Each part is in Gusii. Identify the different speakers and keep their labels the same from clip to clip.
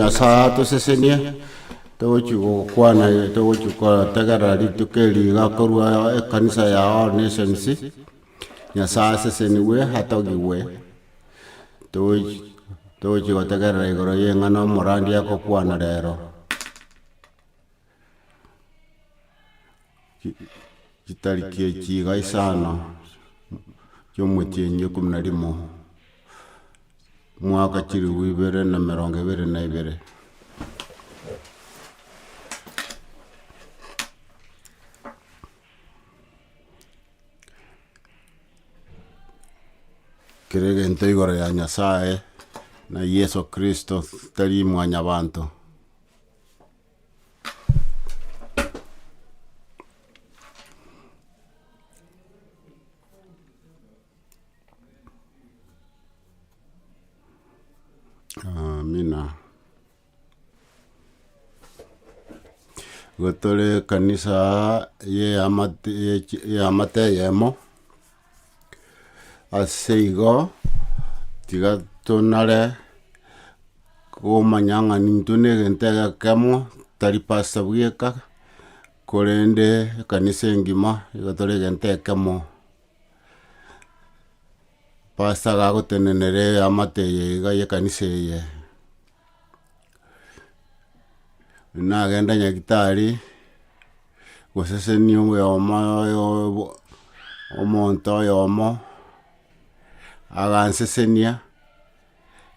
Speaker 1: Nyasae atosesenie, togochia gokwana togochia kotegerera rituko eri iga korwa ekanisa ya All Nations, Nyasae asesenigwe atogigwe, togochi togochia gotegerera igoro ya eng'ana omorandia agokwana rero. Chitariki echi iga isano, chia omotienyi ikomi na rimo, omwaka chilifu ibere na emerongo ebere na ibere. Kera egento igoro ya Nyasaye na Yeso Kristo tari mwanyabanto. Amina. Igo tore ekanisa y'eamate y'eamate eyemo, ase igo tiga tonare komanya ng'a intwe na egento egekemo, tari pastor bweka, korende ekanisa engima igo tore egento ekemo. Pastor gagotenenera eamate eye iga ya ekanisa eye, nagenda nyagetari, gosesenia oyomo omonto oyomo, agansesenia.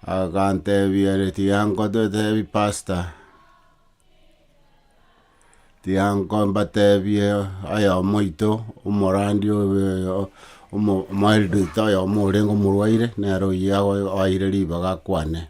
Speaker 1: Agantebia ere tiga nkotebi pastor, tiga nko mbatebie oyomo oito omorandia oyo omo omoelder oito oyomo orenge omorwaire, nere oyio ago aire ribaga akwane.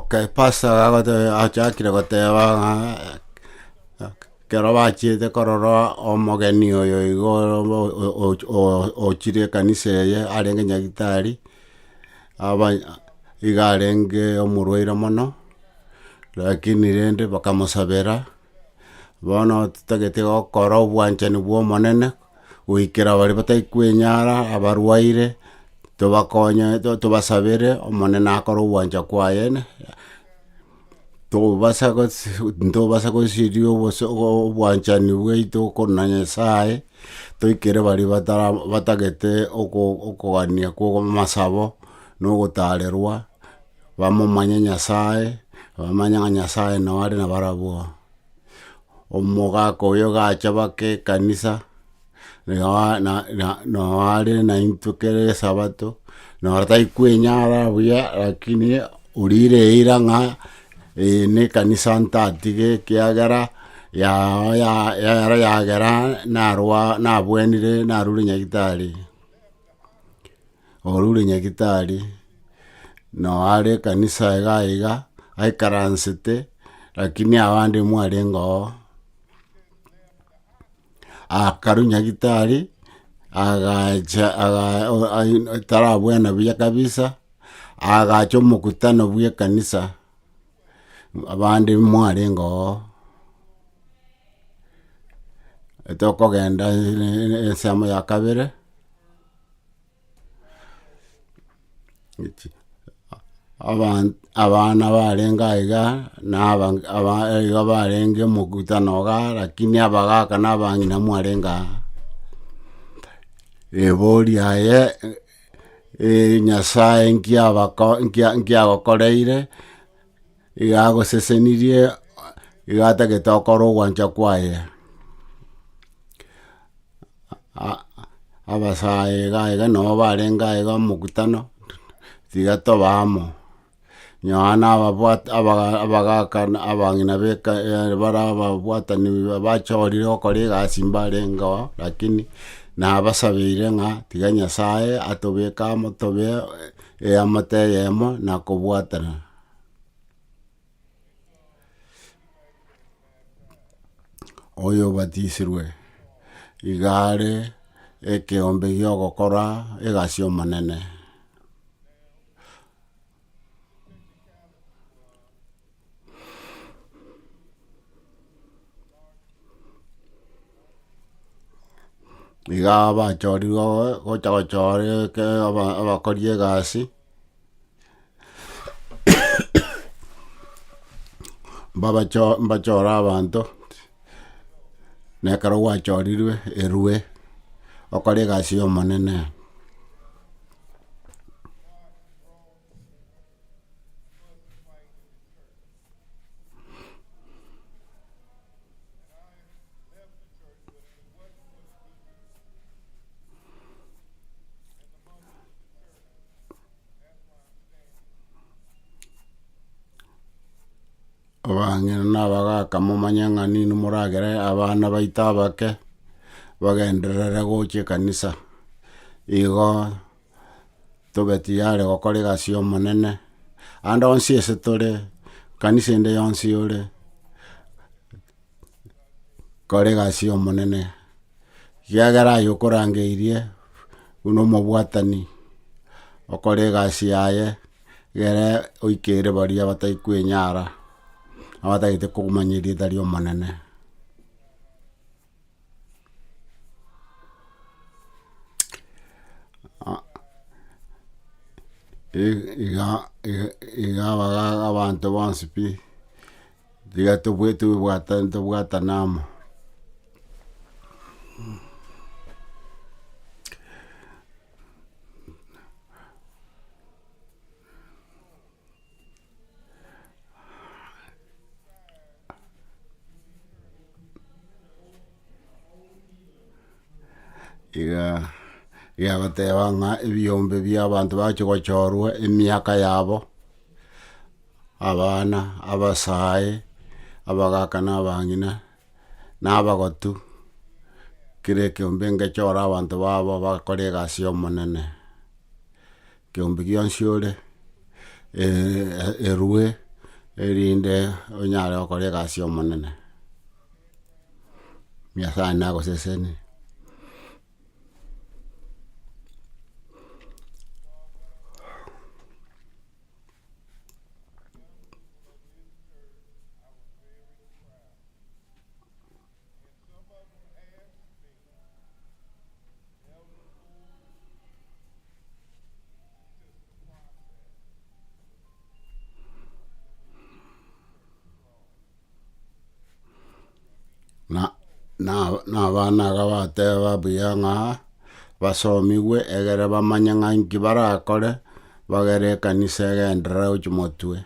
Speaker 1: Okay, pastor agoteba achakire goteba ng'a ekero bachiete korora omogeni oyo igo ochire ekanisa eye arenge nyagetari, aba iga arenge omorwaire mono, lakini rende bakamosabera, bono totagete gokora obwanchani bwa omonene. Goikera baria batari kwenyara, abarwaire, tobakonye tobasabere omonene akore ogwancha kwaye, tobasa gosi ntobasa gosiria obosa obwanchani bwaito korwa na Nyasaye, toikere baria batara batagete oko okogania kwa amasabo, na ogotarerwa, bamomanye Nyasaye, bamanye ng'a Nyasaye noo are nabarabwo. Omogaka oyo gacha baka ekanisa, noo are naintwe kera esabato, noro tari kwenyara buya lakini orire eira ng'a eye na ekanisa ntatige ekiagera yao yagera narwa nabwenire narure nyagetari. Orure nyagetari, noo are ekanisa iga iga, aikaransete, lakini abande mwarenge oo. Akarwa nyagetari, agacha aga tarabwena buya kabisa, agacha omokutano bwa ekanisa, abande mwarenge oo. Tokogenda ensemo ya kabere. Abana barenge aiga na iga barenge omokutano igaa lakini abagaka na abang'ina mwarenge aa. Ebori aye nyasaye nki abako nki agokoreire, iga agosesenirie, iga atagete okore ogwancha kwaye. Abasae iga iga nabo barenge aiga omokutano, tiga tobe amo, nyowe nababwate abagaka na abang'ina ba eka bare ababwatani bachorire gokora egasi mbarenge oo, lakini nabasabeire ng'a tiga Nyasaye atobeke amo tobe eamate eyemo na kobwatana. Oyobatisirwe iga are ekeombe gi'ogokora egasi y'Omonene. Iga bachorirwe gocha gochora eke abakori egasi. Mbabacho mbachore abanto, na ekero gwachorirwe erue okore egasi ya omonene. Abang'ina na abagaka momanye ng'a ninwe moragere abana baito abake, bagenderere gocha ekanisa, igo tobe tiyari gokora egasi ya omonene, ande onsi ase tore, kanisa ende yonsi ore, kora egasi ya omonene, ekiagera aye okorangeirie buna omobwatani, okore egasi yaye, egere oikere baria batari kwenyara, abatagete komanya erieta ria omonene. Iga iga abanto bonsi pi, tiga tobwe tobwatane tobwatane amo. Iga yagoteba ng'a ebiombe bia abanto bache gochorwa emiaka yabo, abana, abasae, abagaka na abang'ina, na abagotu, kera ekeombe ngechore abanto babo bakore egasi ya omonene. Keombe gionsi ore erue. erinde onyare gokora egasi ya omonene. Nyasaye nagosesenie. Na na na abana iga bateba buya ng'a basomigwe egere bamanye ng'a inki barakore, bagere ekanisa egenderere gochia motwe.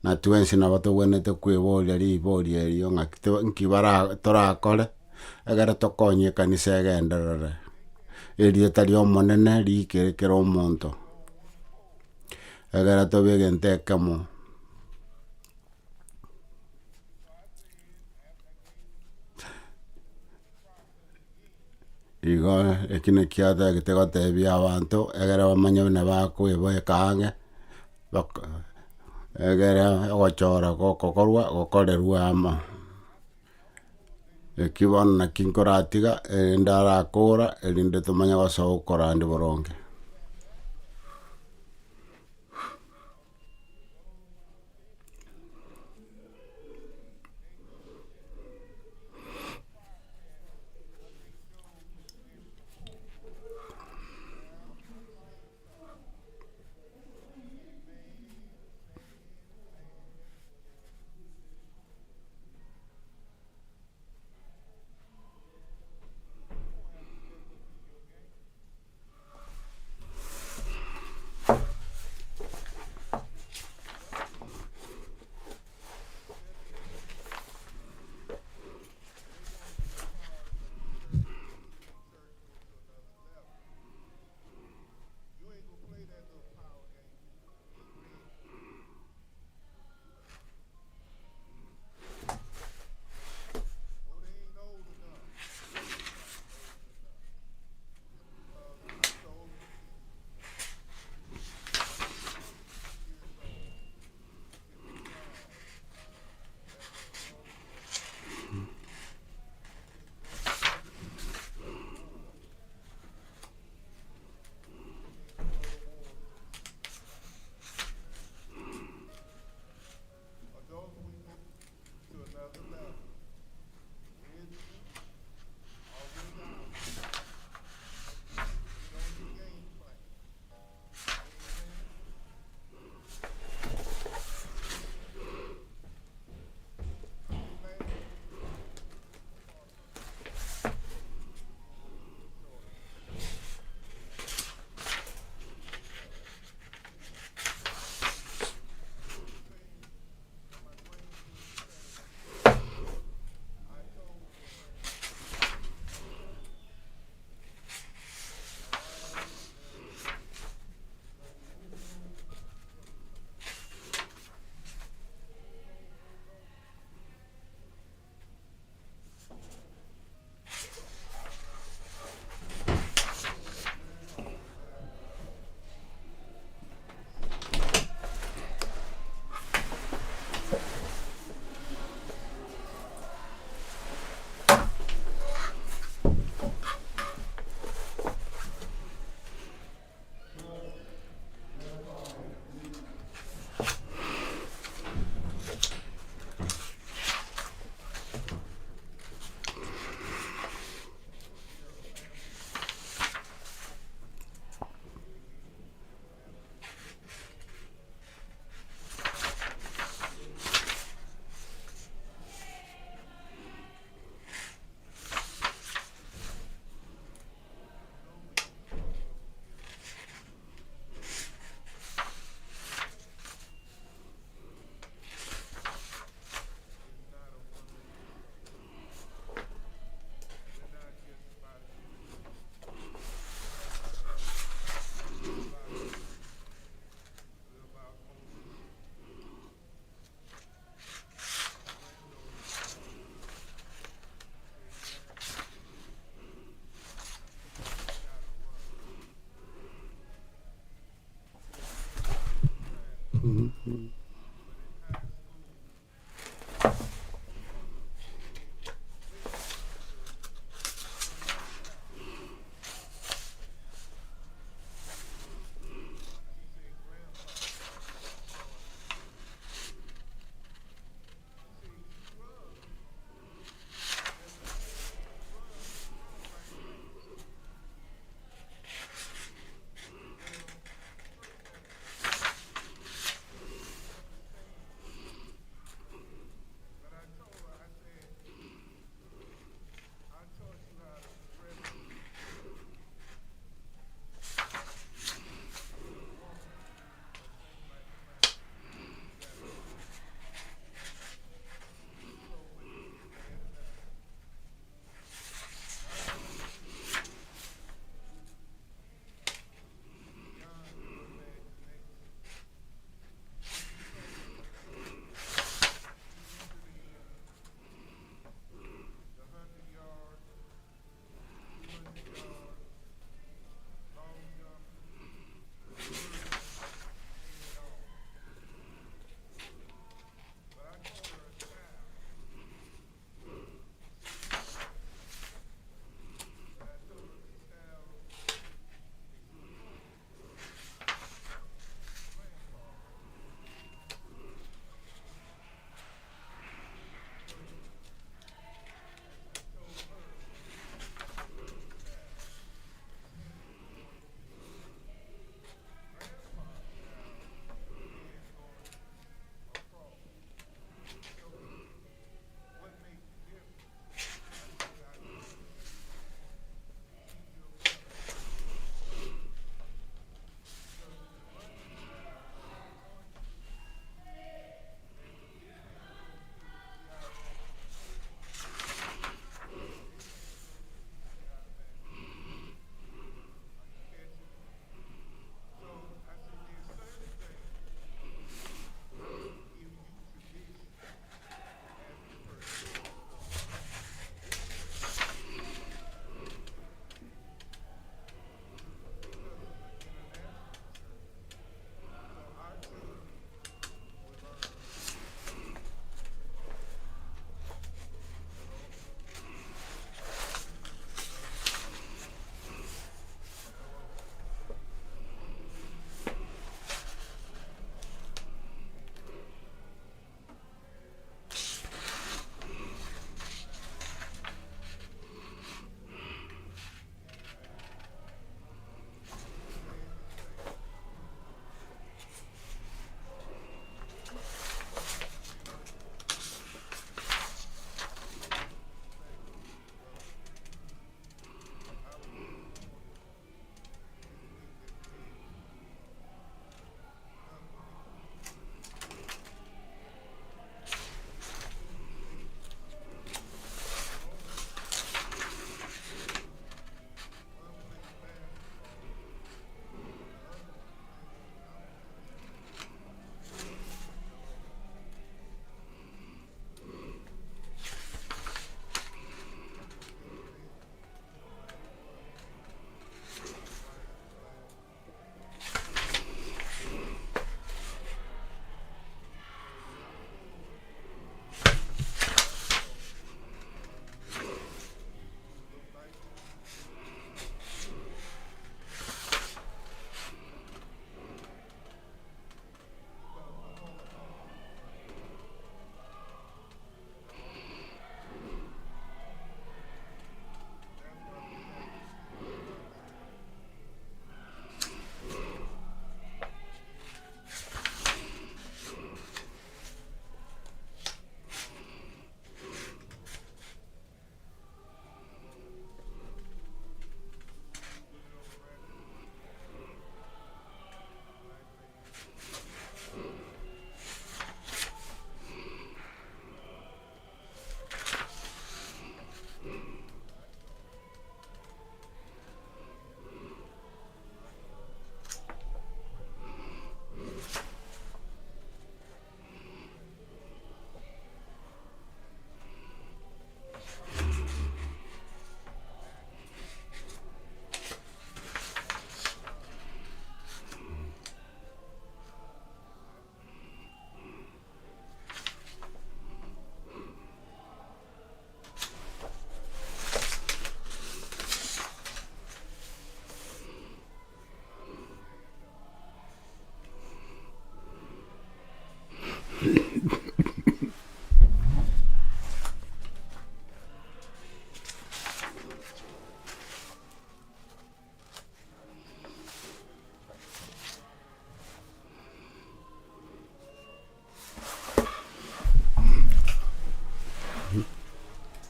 Speaker 1: Na twensi nabo tobwenerete kweboria riborio erio ng'aki to nki bara torakore, egere tokonye ekanisa egenderere. Erieta ria omonene riikere kera omonto, egere tobe egento ekemo. Igo eki nakio atagete gotebia abanto, egere bamanye buna bakoeboeka ang'e, baka egere ogochora gokokorwa gokorerwe amo. Eki bono naki nkoratiga, erinde arakora, erinde tomanye gosoa okorandia boronge.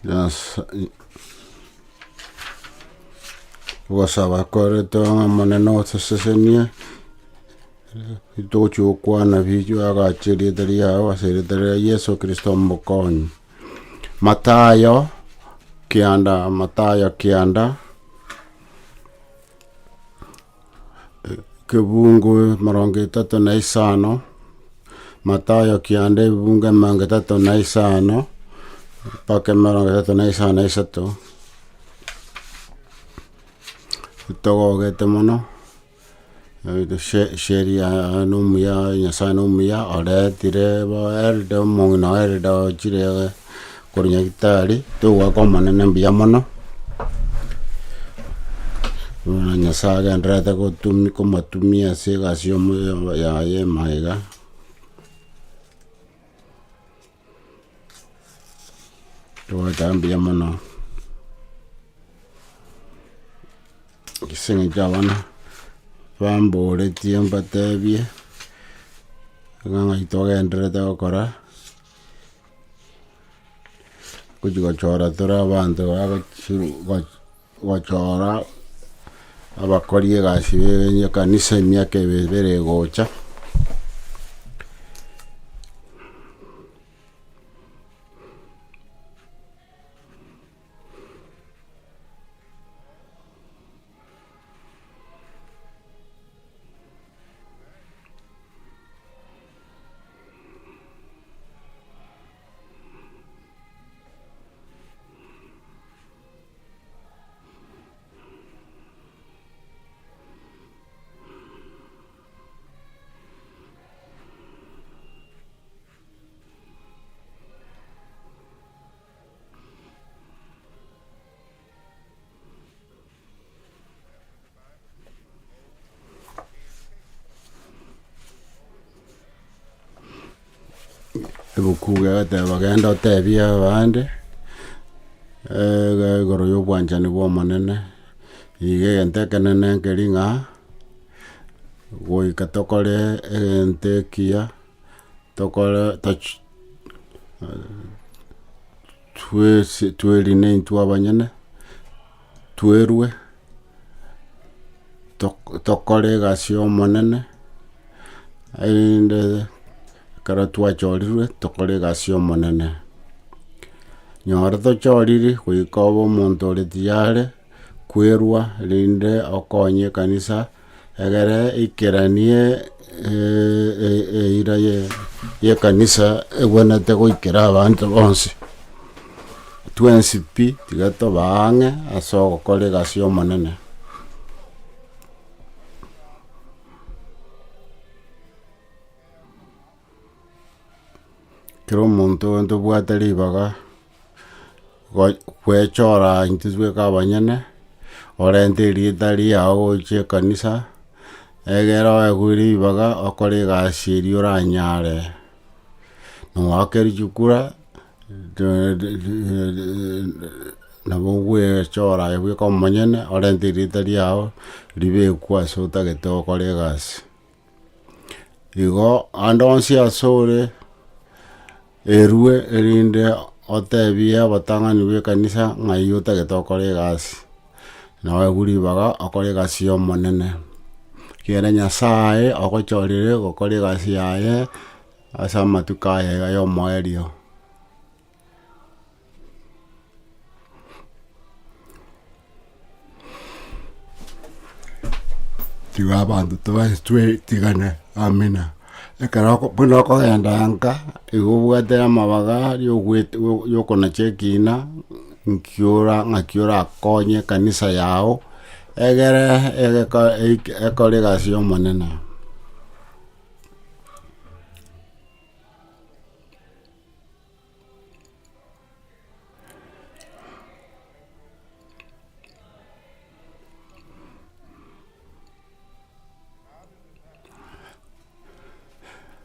Speaker 1: Nyasa ogosaba korete ng'a Omonene otosesenie, togochia gokwana bichwa agache erieta riago ase erieta ria Yeso Kristo omokonyi. Mathayo kianda, Mathayo kianda, kebungu emerongo etato na isano, Mathayo kianda ebibungo emerongo etato na isano, mpaka emerongo etato na isano na isato, togogete mono, sheria na omuya nyasaye na omuya oretire bo elder omong'ina o elder ochire korwa nyagetari, togoaka omonene mbuya mono, buna nyasaye agendererete gotumi komotumia ase egasi yomo yaye magega. Togoteba mbuya mono, ase eng'encho abana bamboretie mbatebie, ng'a ng'ai togendererete gokora. Gochia gochora tore abanto bagochi gochora abakori egasi be ekanisa emiaka ebere egocha. Ebuku egoteba genda otebie abande, igoro ya obwanchani bwa omonene, iga egento ekenene nkeri ng'a, goika tokore egento ekiya, tokore toch twesi twerine intwe abanyene, twerwe, tokore egasi ya omonene, erinde ekero twachorirwe tokore egasi ya omonene. Nyora tochoriri goika obe omonto ore tiyari kwerwa rinde okonye ekanisa egere eikeranie eira ya ekanisa ebwenerete goikera abanto bonsi. Twensi pi tiga tobe ang'e ase ogokora egasi ya omonene. Kera omonto ntobwate ribaga gwechora intwe tweka abanyene, orente erieta riago gochia ekanisa, egere oegwe ribaga okore egasi eria oranyare. Noakerwe chikura nabo ogwechora aye bweka omonyene orente erieta riago ribekwe ase otagete gokora egasi. Igo ande onsi ase ore, erue erinde otebie abatang'ani ba ekanisa ng'ai otagete okore egasi, naoegwe ribaga okore egasi ya omonene. Ekiagera Nyasaye ogochorire gokora egasi yaye ase amatuko aya iga ya omoerio. Tiga abanto tobase twetigane amina. Ekero oko buna okogenda nka, igo obwate amabaga yogwet yokonacha ekina, nki ora ng'aki orakonye ekanisa yago, egere egeko eike ekore egasi ya omonene.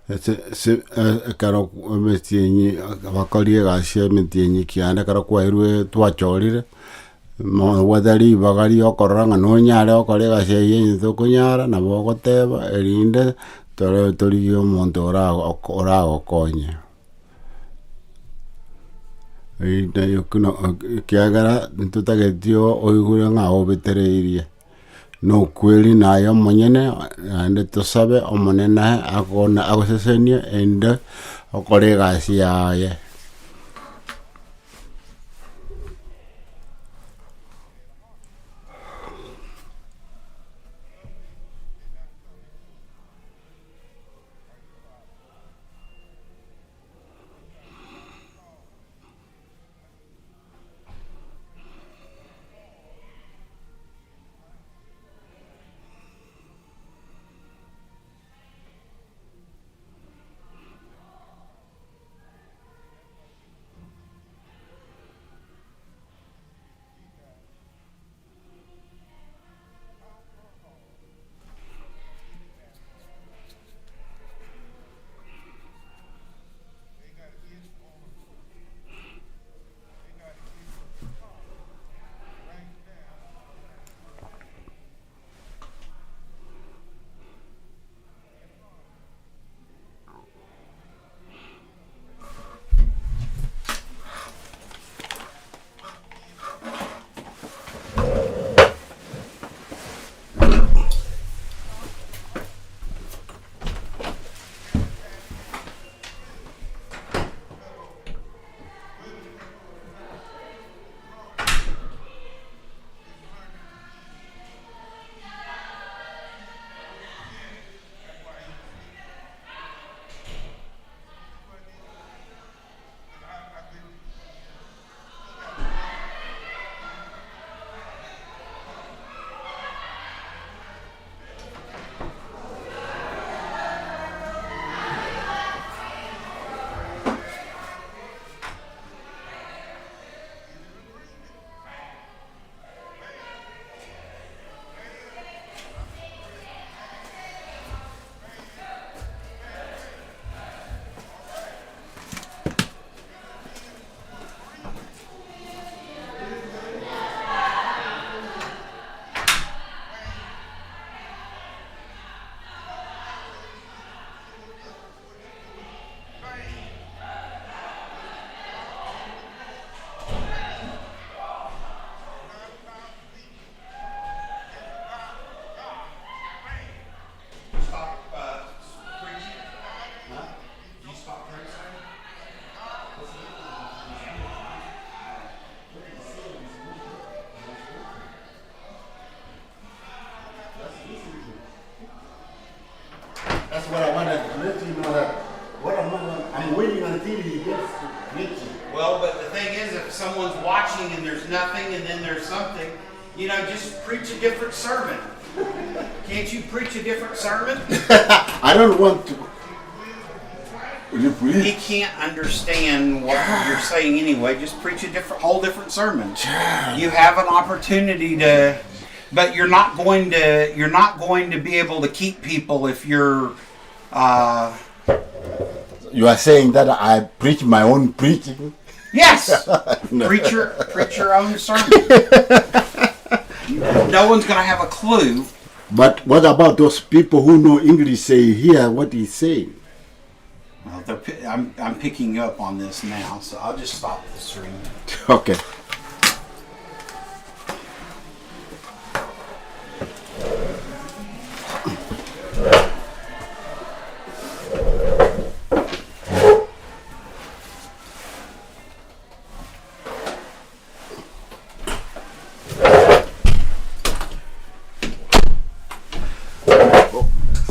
Speaker 1: Ase ase ekero emetienyi abakori egasi emetienyi kianda ekero kwairwe twachorire, nobwate ribaga ria okorora ng'a nonyare gokora egasi eywo onye tokonyara nabo ogoteba erinde tore torigie omonto ora oragokonye. Ekiagera ntotageti oigure ng'a obetereirie, na okweri naye omonyene naende tosabe omonene akone agosesenie ende okore egasi yaye. That's what I wanted to let you know that what I'm, I'm waiting until he gets to preaching.
Speaker 2: Well, but the thing is, if someone's watching and there's nothing and then there's something, you know, just preach a different sermon. Can't you preach a different sermon?
Speaker 1: I don't want to
Speaker 2: He
Speaker 1: repeat.
Speaker 2: can't understand what you're saying anyway. Just preach a different, whole different sermon. You have an opportunity to, but you're not going to. You're not going to be able to keep people if you're. Uh,
Speaker 1: You are saying that I preach my own preaching.
Speaker 2: yes, preach your preach your own sermon. No one's going to have a clue.
Speaker 1: But what about those people who know English say hear what he's saying?
Speaker 2: Well, they're, pi- I'm I'm picking up on this now, so I'll just stop the stream.
Speaker 1: Okay.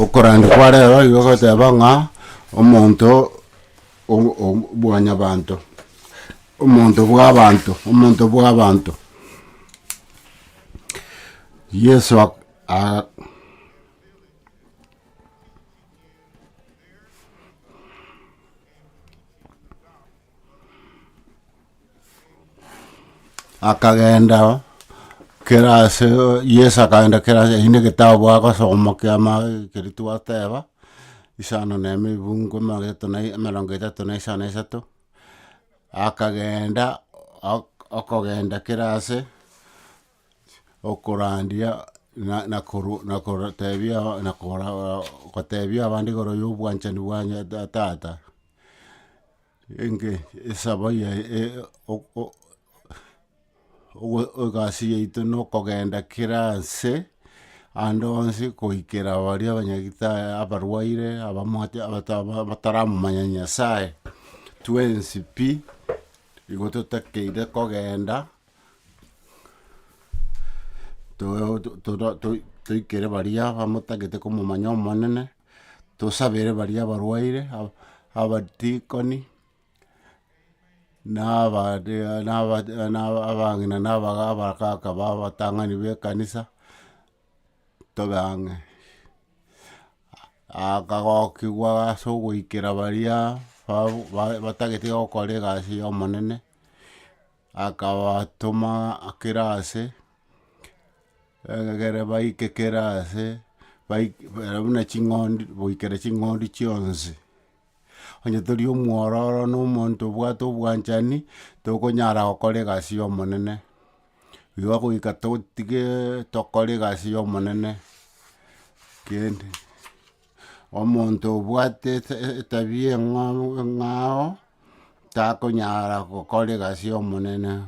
Speaker 1: Okorandi kwa rero igo goteba ng'a omonto o- o- bwanyabanto, omonto bwa abanto, omonto bwa abanto. Yeso ak- a- Akagenda kera ase Yeso akagenda kera ase eywo na egetabu agosoma kiama keria twateba, isano na emo ebungu emerongo etato na emerongo etato na isano na isato, akagenda ok- okogenda kera ase, okorandia na na koru na korotebia na kora gotebia abande igoro ya obwanchani bwa nya tata. Enge esaba ya egasi yaito na okogenda kera ase, ande onsi goikera baria abanyagitari abarwaire abamwate bataramomanya Nyasaye, twensi pi, igo totakeire kogenda toikere baria bamotagete komomanya omonene, tosabere baria abarwaire, abatikoni, na abang'ina na abagaka ba abatang'ani ba ekanisa, tobe ang'e. Akagokigwa ase ogoikera baria batagete gokora egasi ya omonene, akabatoma kera ase, egere baike kera ase, buna ching'ondi goikera ching'ondi chionsi. Onye tori omwororo na omonto obwate obwanchani, tokonyara gokora egasi ya omonene. Igo goika totige tokore egasi ya omonene, kende omonto obwate etabia eng'ao eng'ao, takonyara gokora egasi ya omonene.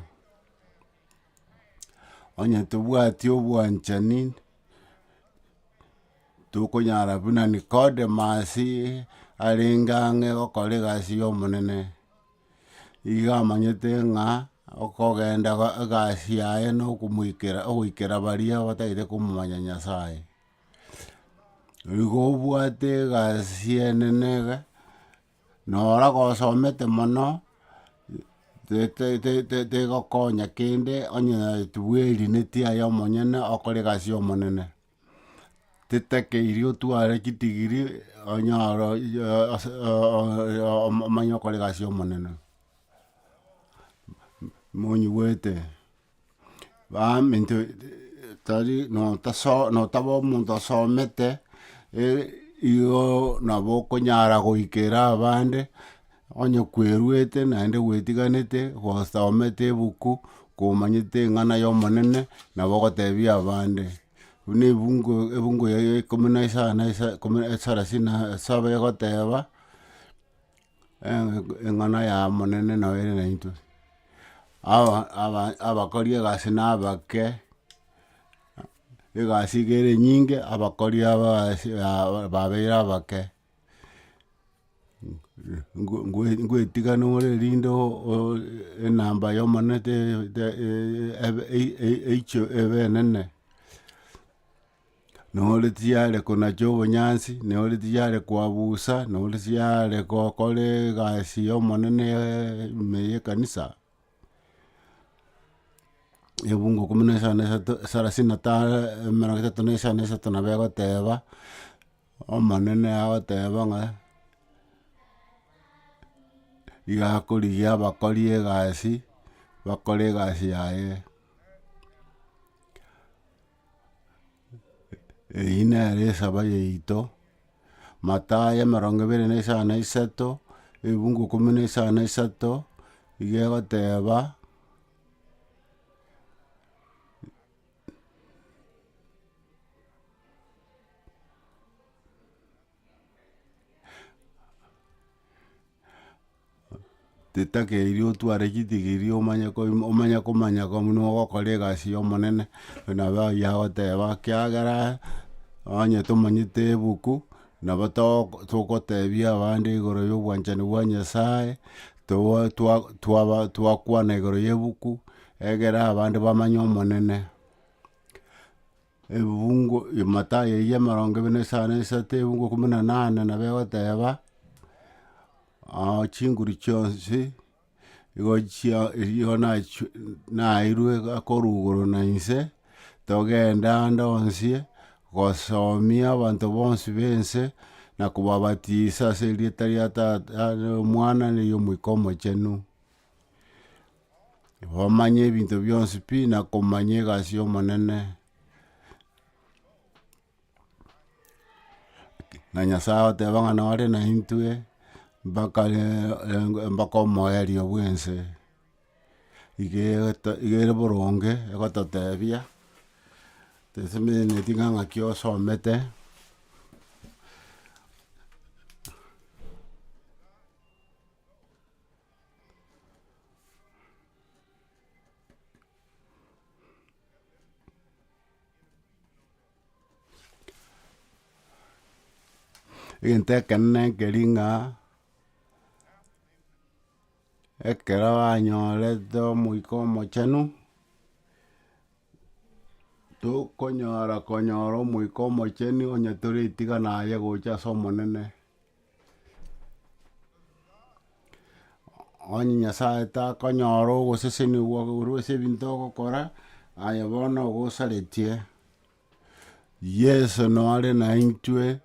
Speaker 1: Onye tobwati obwanchani. Tokonyara buna Nicodemus arenge ang'e gokora egasi ya omonene, iga amanyete ng'a okogenda egasi yaye na okomoikera ogoikera baria batagete komomanya Nyasaye. Igo obwate egasi enene iga. Nora gosomete mono, tegokonya kende onye tibwerineti aye omonyene okore egasi ya omonene. Tetakeiri otware chidigiri onyore omanye gokora egasi ya omonene. Monyigwete, baminto tari notaso notaba omonto osomete igo nabo okonyara goikera abande, onye kwerwete naende gwetiganete gosomete ebuku, komanyete eng'ana ya omonene, nabo ogotebia abande. Buna ebungo ebungo ya ikomi na isano na isa ikomi na sarasini na saba egoteba. Eng'ana ya omonene nabo ere naintwe, abakori egasi na abake, egasi iga ere enyinge, abakori abagasi babeire abake. Ngoetigana ore erinde enamba ya omonene eiche ebe enene. Nore tiyare konacha obonyansi, nore tiyare koabusa, nore tiyare gokora egasi ya omonene ime ya ekanisa. Ebungo ikomi na isano na isato, sarasini na tano emerongo etato na isano na isato nabo egoteba, omonene agoteba ng'a iga akorigia abakori egasi, bakore egasi yaye. Eyio nere esaba yaito, Mathayo emerongo ebere na isano na isato, ebungu ikomi na isano na isato, iga egoteba. Tetakeiri otware chitigiri omanye omanye komanya buna ogokora egasi ya omonene, nabo aywo agoteba ekiagera onye tomanyete ebuku, nabo togotebia abande igoro ya obwanchani bwa Nyasaye, twaba twakwana igoro ya ebuku, egere abande bamanye omonene. Ebungo Mathayo eywo emerongo ebere na isano na isato ebungo ikomi na nane nabo egoteba, chinguru chionsi igo chia igo nachwe nairwe korwa igoro na inse, togende ande onsi gosomia abanto bonsi ba ense, na kobabatisa ase erieta ria tata na omwana na eria omoika omochenu. Bamanye ebinto bionsi pi na komanya egasi y'Omonene. Na Nyasaye agoteba ng'a nore naintwe mpaka mpaka omoerio bwa ense. Iga egoto iga ere boronge egototebia, tesemeneti ng'a ng'aki osomete. Egento ekenene nkeri ng'a ekero banyorete omoika omochenu, tokonyora konyora omoika omochenu onye toretigana aye gocha ase omonene. Onye Nyasaye takonyora ogoseseniwa korwa ase ebinto ogokora, aye bono ogosaretie. Yeso nore naintwe,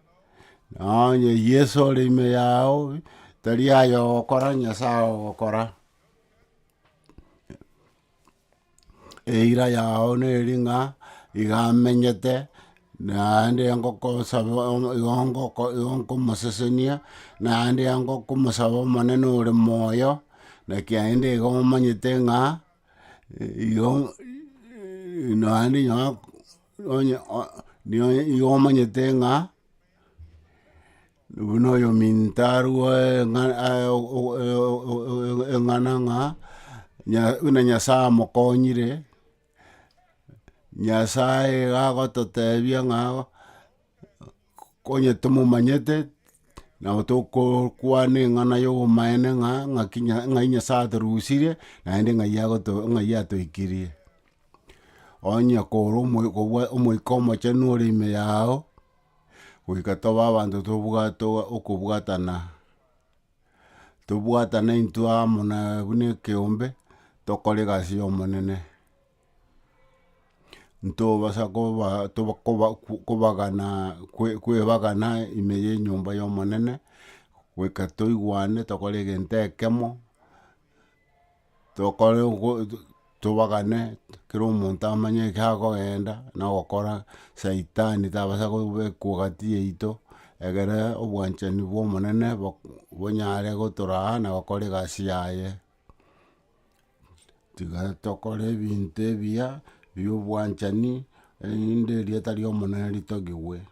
Speaker 1: nonye Yeso ore ime yao, tari aye ogokora Nyasaye ogokora. Eira yao neri ng'a iga amenyete, naende ngokosaba igo ngoko igo nkomosesenia, naende ngokomosaba omonene ore moyo, naki aende igo omanyete ng'a igo naende nyo onye igo omanyete ng'a. Buna oyominto arue eng'ana ng'a buna Nyasaye amokonyire, Nyasaye iga agototebia ng'a onye tomomanyete nabo tokokwana eng'ana ya obomaene ng'a ng'aki ng'ai Nyasaye atorusirie naende ng'ai agoto ng'ai atoikirie. Onye kore omoika omochenu ore ime yago. Goika tobe abanto tobwate okobwatana, tobwatane intwe amo na buna ekeombe, tokore egasi ya omonene. Ntobasa koba toba koba kobagana koebagana ime ya enyomba ya omonene, goika toigwane tokore egento ekemo. Tokore tobagane kera omonto amanye eke akogenda na ogokora saitani tabasa kobekwa gati yaito, egere obwanchani bwa omonene bonyare gotoraa na gokora egasi yaye. Tiga tokore ebinto ebiya bia obwanchani erinde erieta ria omonene ritogigwe.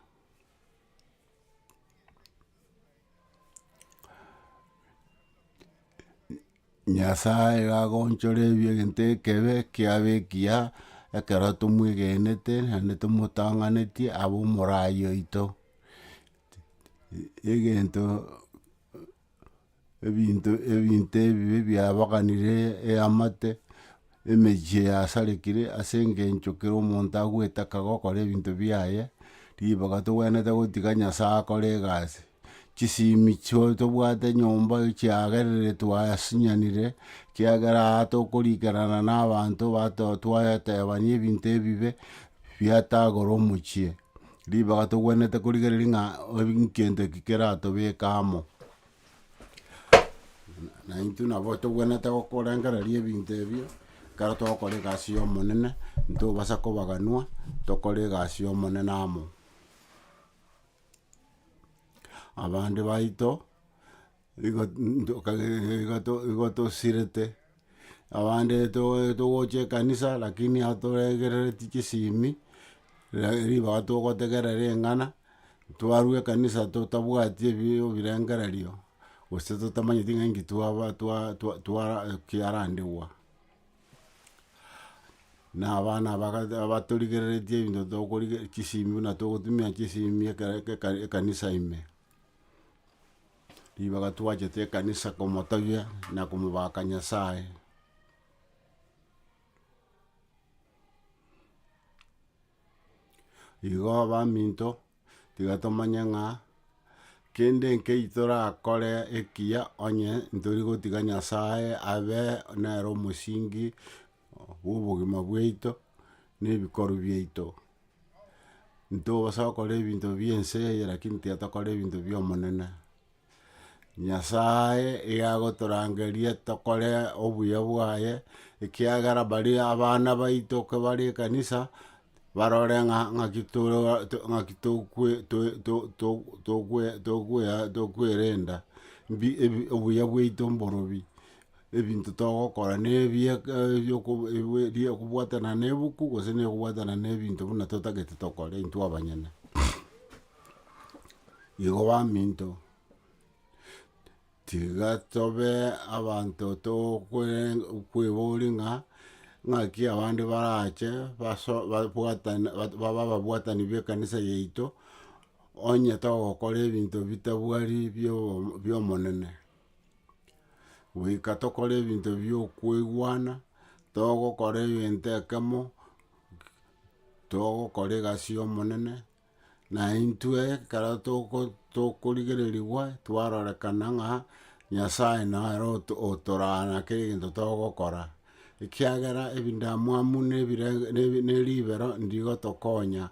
Speaker 1: Nyasaye iga agoonchora egento ekebe kiabe ekiya, ekero tomwegenete naende tomotang'anetie abe omorai oito. Egento ebinto ebinto ebibe biabaganire eamate, emechie yasarekire ase eng'encho kera omonto agwetaka gokora ebinto biaye, ribaga tobwenerete gotiga Nyasaye akore egasi. Chisimi chio tobwate nyomba chiagerire twasinyanire, ekiagera aa tokorikerana na abanto bato twayetebania ebinto ebibe, biatagora omochie. Ribaga tobwenerete korigereria ng'a nkento eki keratobeke amo. Na intwe nabo tobwenerete gokorengereria ebinto ebio, ekero togokora egasi ya omonene, ntobasa kobaganwa, tokore egasi ya omonene amo. Abande baito, igo igo tosirete, abande togocha ekanisa lakini atorengerereti chisimi, ribaga togotegerera eng'ana, twarwa ekanisa totabwati ebirengererio, gose totamanyeti ng'a inki twaba twa twa twara kiarandigwa. Na abana abatorigereretie ebinto tokorigereria chisimi buna togotumia chisimi ekero ekanisa ime. Ribaga twachete ekanisa komotogia na komobaka Nyasaye. Igo abaminto, tiga tomanye ng'a kende nkei torakore ekiya onye ntori gotiga Nyasaye abe nere omosingi bwa obogima bwaito na ebikorwa biaito. Ntobasa gokora ebinto bia ense eye lakini tiga tokore ebinto bia omonene. Nyasaye iga agotorangeria tokore obuya bwaye, ekiagera baria abana baito ekero bare ekanisa, barore ng'a ng'aki tore ng'aki tokwe toe to- to- tokwe tokwea tokwerenda, mbi ebi obuya bwaito mborobi, ebinto togokora na ebiya kobwatana na ebuku gose na ekobwatana na ebinto buna totagete tokore intwe abanyene. Igo baminto, tiga tobe abanto tokweboria ng'a ng'aki abande barache baso babwatane babe ababwatani b'ekanisa yaito. onye togokora ebinto bitabwari bio biomonene. Goika tokore ebinto bia okoigwana, togokora egento ekemo, togokora egasi ya omonene, na intwe ekero toko tokorigereriwa twarorekana ng'a Nyasaye nere oto otoraa na kera egento togokora, ekiagera ebindamwamu na ebire na ebi na ribero ndigotokonya.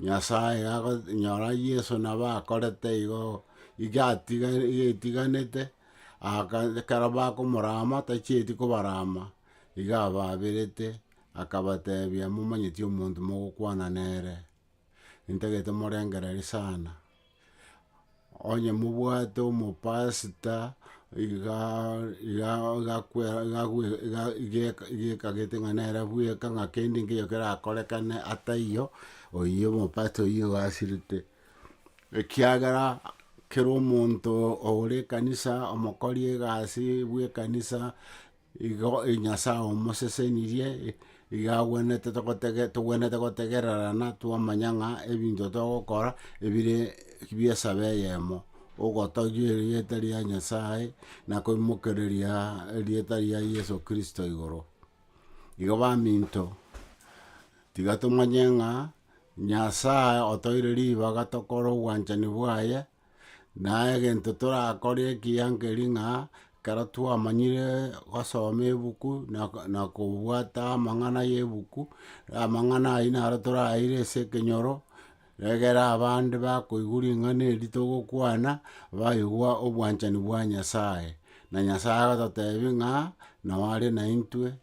Speaker 1: Nyasaye ago nyora Yeso nabo akorete igo, iga atiga iga etiganete, aka ekero bakomorama tachieti kobarama, iga ababerete, akabatebia momanyeti omonto mogokwana nere, ntagete morengereria sana. Onye mobwate omopastor igaa iga igakwera igagwe iga igeka igekagete ng'a nere bweka ng'a kende nkeiyo kerakorekane ataiyo, oyio omopastor oyio igo asirete. Ekiagera kera omonto ore ekanisa omokori egasi bwa ekanisa. Igo Nyasaye omosesenirie, iga agwenerete togotege togwenerete gotegererana twamanya ng'a ebinto togokora ebire bi'esabe eyemo, ogotogia erieta ria Nyasaye na koimokereria erieta ria Yeso Kristo igoro. Igo baminto, tiga tomanye ng'a Nyasaye otoire ribaga tokore obwanchani bwaye. Na egento torakore ekiya nkeri ng'a, ekero twamanyire gosoma ebuku na ko na kobwata amang'ana ya ebuku, amang'ana aywo naro toraire ase ekenyoro, egere abande bakoigwa ring'ana eri togokwana, baigwa obwanchani bwa Nyasaye. Na Nyasaye agototebia ng'a, nabo are naintwe.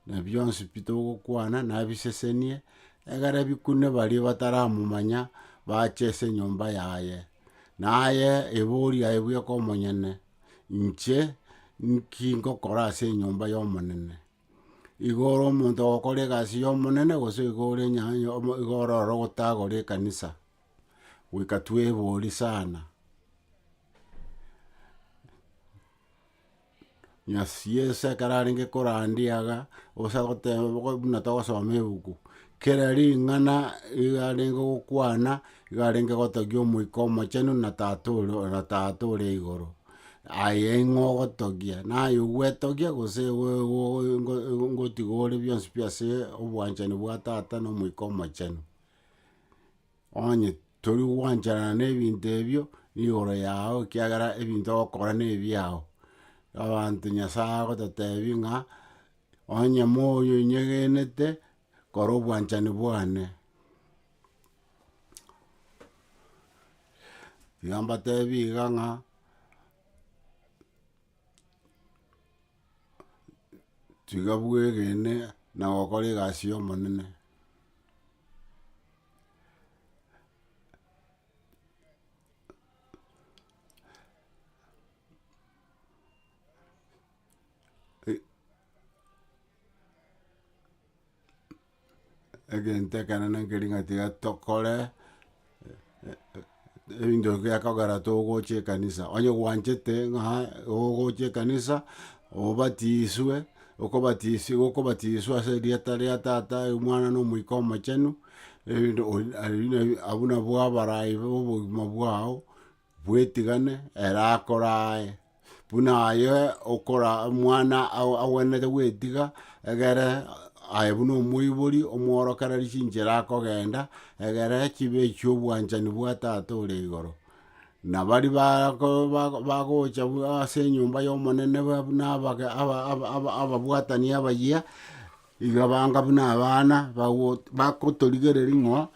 Speaker 1: na bionsi pi togokwana nabisesenie, egere bikune baria bataramomanya bache ase enyomba yaye. Naye eboria aye bweka omonyene, inche nki ngokora ase enyomba y'Omonene? Igo ore omonto ogokora egasi y'Omonene gose igo ore enya igo ororo ogotagora ekanisa? Goika tweborie sana. Yeso ekero arenge korandia iga, gose agoteba buna togosoma ebuku, kera ring'ana iga arenge gokwana, iga arenge gotogia omoika omochenu na tata ore na tata ore igoro. Aye ing'o ogotogia, naye ogwetogia gose ngotiga ore bionsi pi ase obwanchani bwa tata na omoika omochenu. Onye tori gwancherana na ebinto ebio, niigoro yago ekiagera ebinto ogokora na ebiago. Abanto Nyasaye agototebia ng'a, onye moyonyegenete, kora obwanchani bwane. Tiga mbatebie iga ng'a. Tiga bwegene na gokora egasi y'Omonene. Egento ekenene nkeri ng'a tiga tokore ebinto biakogera togocha ekanisa, onye gwanchete ng'a ogocha ekanisa, obatiswe, okobatisi okobatiswa ase erieta ria tata, omwana na omoika omochenu, ebinto abwo nabwo abarai ba obogima bwao. Bwetigane ere akorae, buna aye okora omwana agwenerete gwetiga, egere aye buna omoibori omworokererie chinchera akogenda, egere chibe echia obwanchani bwa tata ore igoro. Na baria bako bagocha ase enyomba ya omonene buna abage aba aba ababwatani abayia, Iga banga buna abana bago bakotorigereria ng'a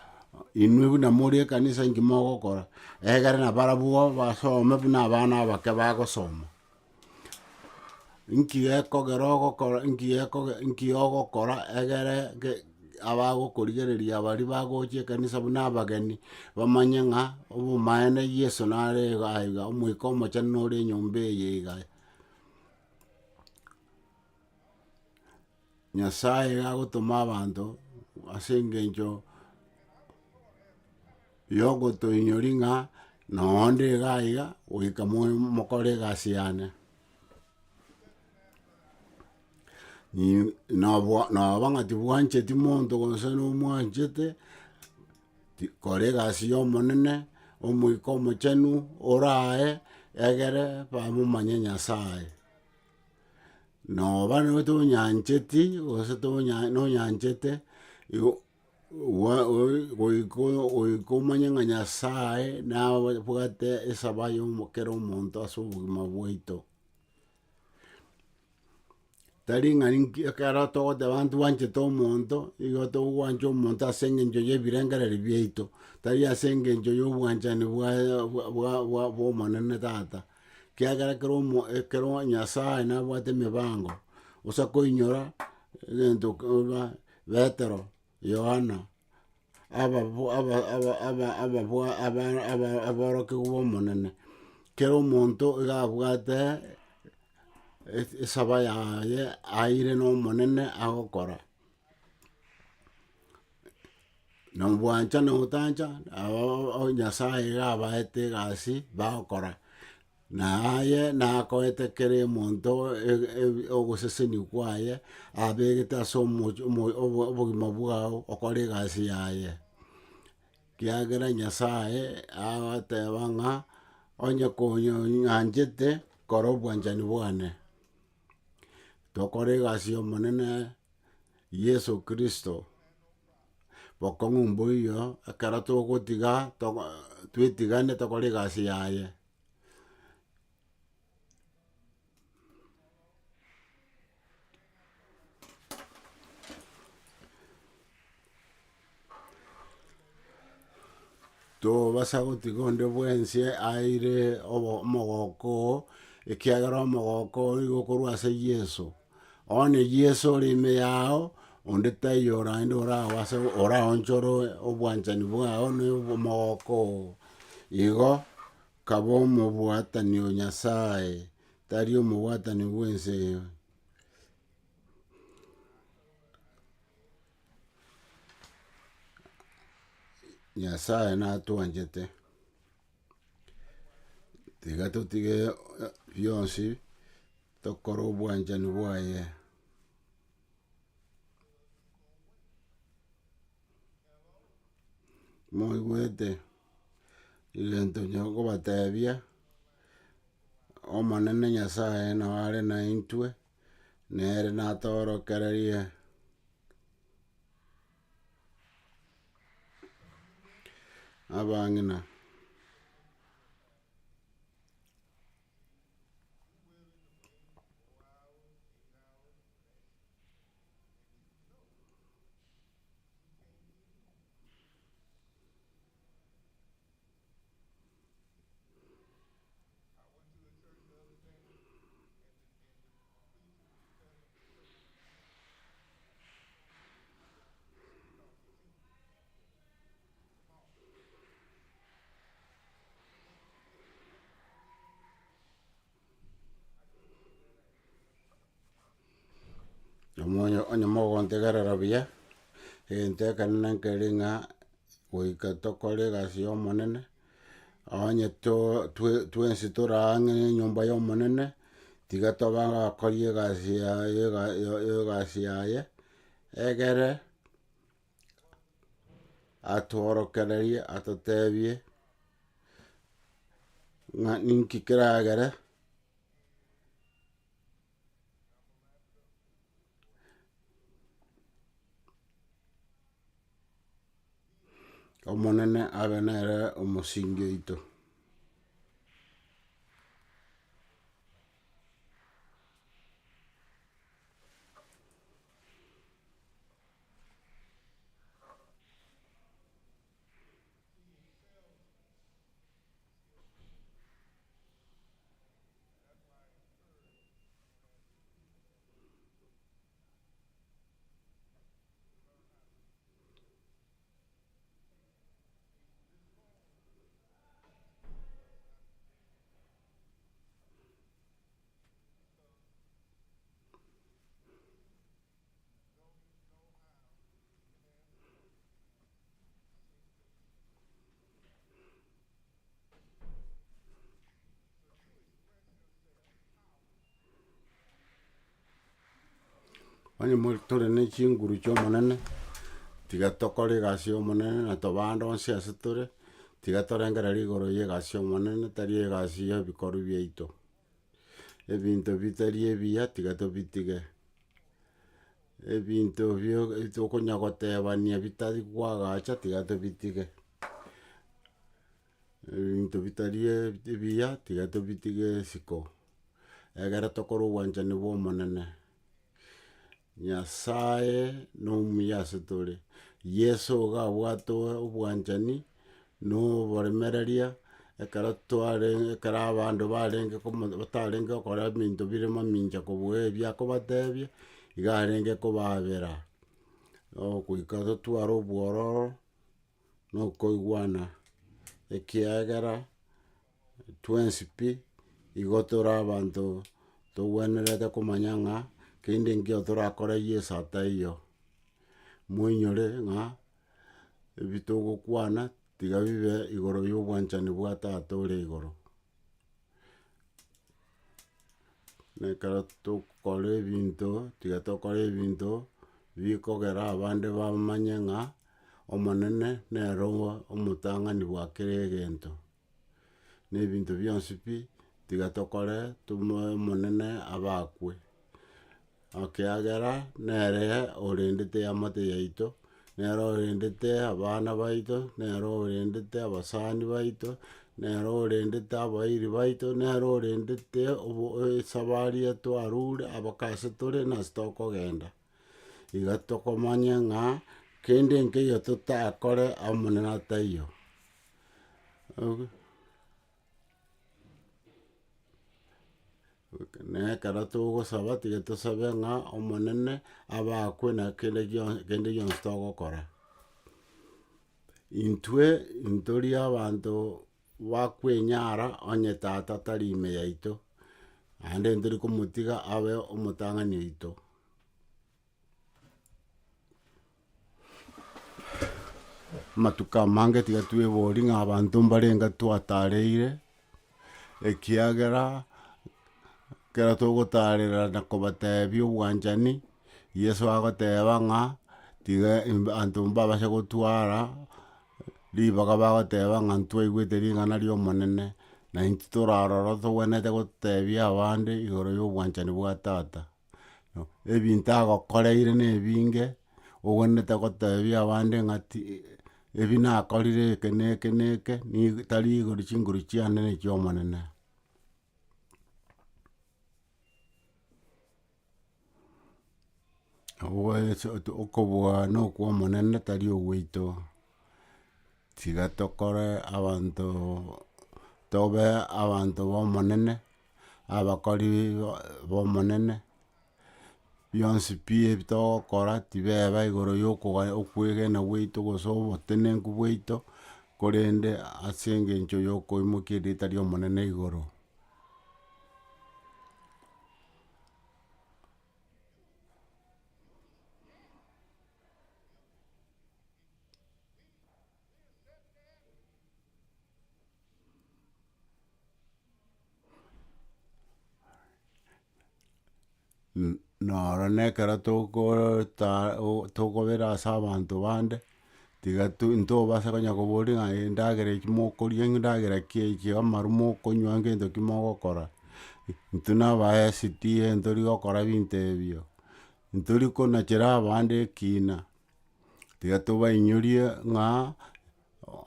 Speaker 1: inwe buna more ekanisa inki mogokora, egere nabarabwo basome buna abana abake bagosoma. Nki gekogera ogokora nki gekoge nki ogokora egere ge abagokorigereria baria bagocha ekanisa buna abageni, bamanye ng'a obomaene Yeso nare iga iga omoika omochenu nore enyomba eye iga. Nyasaye iga agotoma abanto ase eng'encho yogotoinyori ng'a nonde iga iga goika mokore egasi yane. Noba ng'a tibwancheti monto gose nomwanchete, kora egasi ya omonene. Omoika Omochenu orae egere bamomanye Nyasaye. Noba noe tonyancheti gose tonya nonyanchete igo gwa goika goika omanye ng'a Nyasaye nabwate esaba ya omo kera omonto ase obogima bwaito. Tari ng'a ninki ekero togoteba ntwanchete omonto, igo togwancha omonto ase eng'encho ya ebirengererio biaito, tari ase eng'encho ya obwanchani bwaye bwa bwa bwa bwa omonene tata. Ekiagera ekero omo ekero Nyasaye nabwate emebango, gose koinyora egento koba Petero, Yohana, aba aba aba aba ababwa aba aba aborokigwa ba omonene, kera omonto iga abwate esaba yaye aire na omonene agokora. Na obwancha na otancha aba Nyasaye iga abaete egasi bagokora. Na aye nakoete kera omonto ogosesenia kwaye, abegete ase omochie omo obogima bwao okore egasi yaye. Ekiagera Nyasaye agoteba ng'a onye konyang'anchete kora obwanchani bwane. Tokore egasi ya omonene Yeso Kristo, bokong'u mboiyo ekero togotiga togo twetigane tokore egasi yaye. Tobasa gotiga onde bwensi aire obo omogoko oo, ekiagera omogoko oo nigo okorwa ase Yeso. Onye Yeso ore ime yao, onde taiyo oraende orabase oraonchore obwanchani bwao na omogoko oo. Igo, kaba omobwatani o Nyasaye, tari omobwatani bw'ense eye. Nyasaye natwanchete, tiga totige bionsi tokore obwanchani bwaye. Moigwete egento nyokobatebia, Omonene Nyasaye nao are naintwe. Nere natoorokererie. Abang'ina. Omonyo onye mogontegerera buya, egento ekenene nkeri ng'a goika tokore egasi ya omonene, onye to twe twensi tore ang'e na enyomba ya omonene, tiga tobe abakori egasi yaye ega egasi yaye, egere atworokererie atotebie ng'a ninki keragere. Omonene abe nere omosingi oito. Onye more tore ne chinguru chia omonene, tiga tokore egasi ya omonene na tobande onsi ase tore. Tiga torengereria igoro ya egasi ya omonene tari egasi ya ebikorwa biaito. Ebinto bitari ebiya tiga tobitige, ebinto bio tokonya gotebania bitari koagacha tiga tobitige, ebinto bitari ebiya tiga tobitige isiko, egere tokore obwanchani bwa omonene. Nyasaye nomuya ase tore, Yeso iga abwate obwanchani na oboremereria, ekero tware ekero abanto barenge komo batarenge gokora ebinto bire mamincha kobua ebi akobatebia, iga arenge kobaabera, goika totware obwororo na okoigwana, ekiagera twensi pi, igo tore abanto togwenerete komanya ng'a kende nkio torakore Yeso ataiyo. Moinyore ng'a ebi togokwana tiga bibe igoro ya obwanchani bwa tata ore igoro. Na ekero tokora ebinto, tiga tokore ebinto bikogera abande bamanye ng'a Omonene nere omotang'ani bwa kera egento. Na ebinto bionsi pi, tiga tokore tomoe Omonene abakwe, ekiagera nere orendete eamate yaito, nere orendete abana baito, nere orendete abasani baito, nere orendete abairi baito, nere orendete obo esabari twarure abaka ase tore na ase tokogenda. Iga tokomanya ng'a kende nkeiyo totakore Omonene ataiyo. Na ekero togosaba tiga tosabe ng'a Omonene abakwe na kende gionsi kende gionsi togokora. Intwe ntori abanto bakwenyara onye tata tari ime yaito, naende ntori komotiga abe omotang'ani oito. Amatuko amange tiga tweborie ng'a abanto mbarenge twatareire, ekiagera ekero togotarera na kobatebia obwanchani, Yeso agoteba ng'a tiga abanto mbabase gotwara ribaga bagoteba ng'a ntwaigwete ring'ana ria omonene, na intwe tore aroro tobwenerete gotebia abande igoro ya obwanchani bwa tata. Ebinto agokoreire na ebinge, ogwenerete gotebia abande ng'a ti ebi nakorire eke na eke na eke, nigo tari igoro chinguru chiane na echia omonene. Okobua na okwa omonene tari ogwaito, tiga tokore abanto tobe abanto ba omonene. Abakori b'Omonene, bionsi pi ebi togokora tibeba igoro ya okoga okwegena gwaito gose obotenenku bwaito, korende ase eng'encho ya okoimokia erieta ri'Omonene igoro. Noro na ekero togota tokobera ase abanto bande, tiga to ntobasa konya koboria ng'a endagera eki mokoria endagera ki eki amaru mokonywa ngento ki mogokora. Intwe na aba SDA ntori gokora binto ebio, ntori konachera abande ekina, tiga tobainyorie ng'a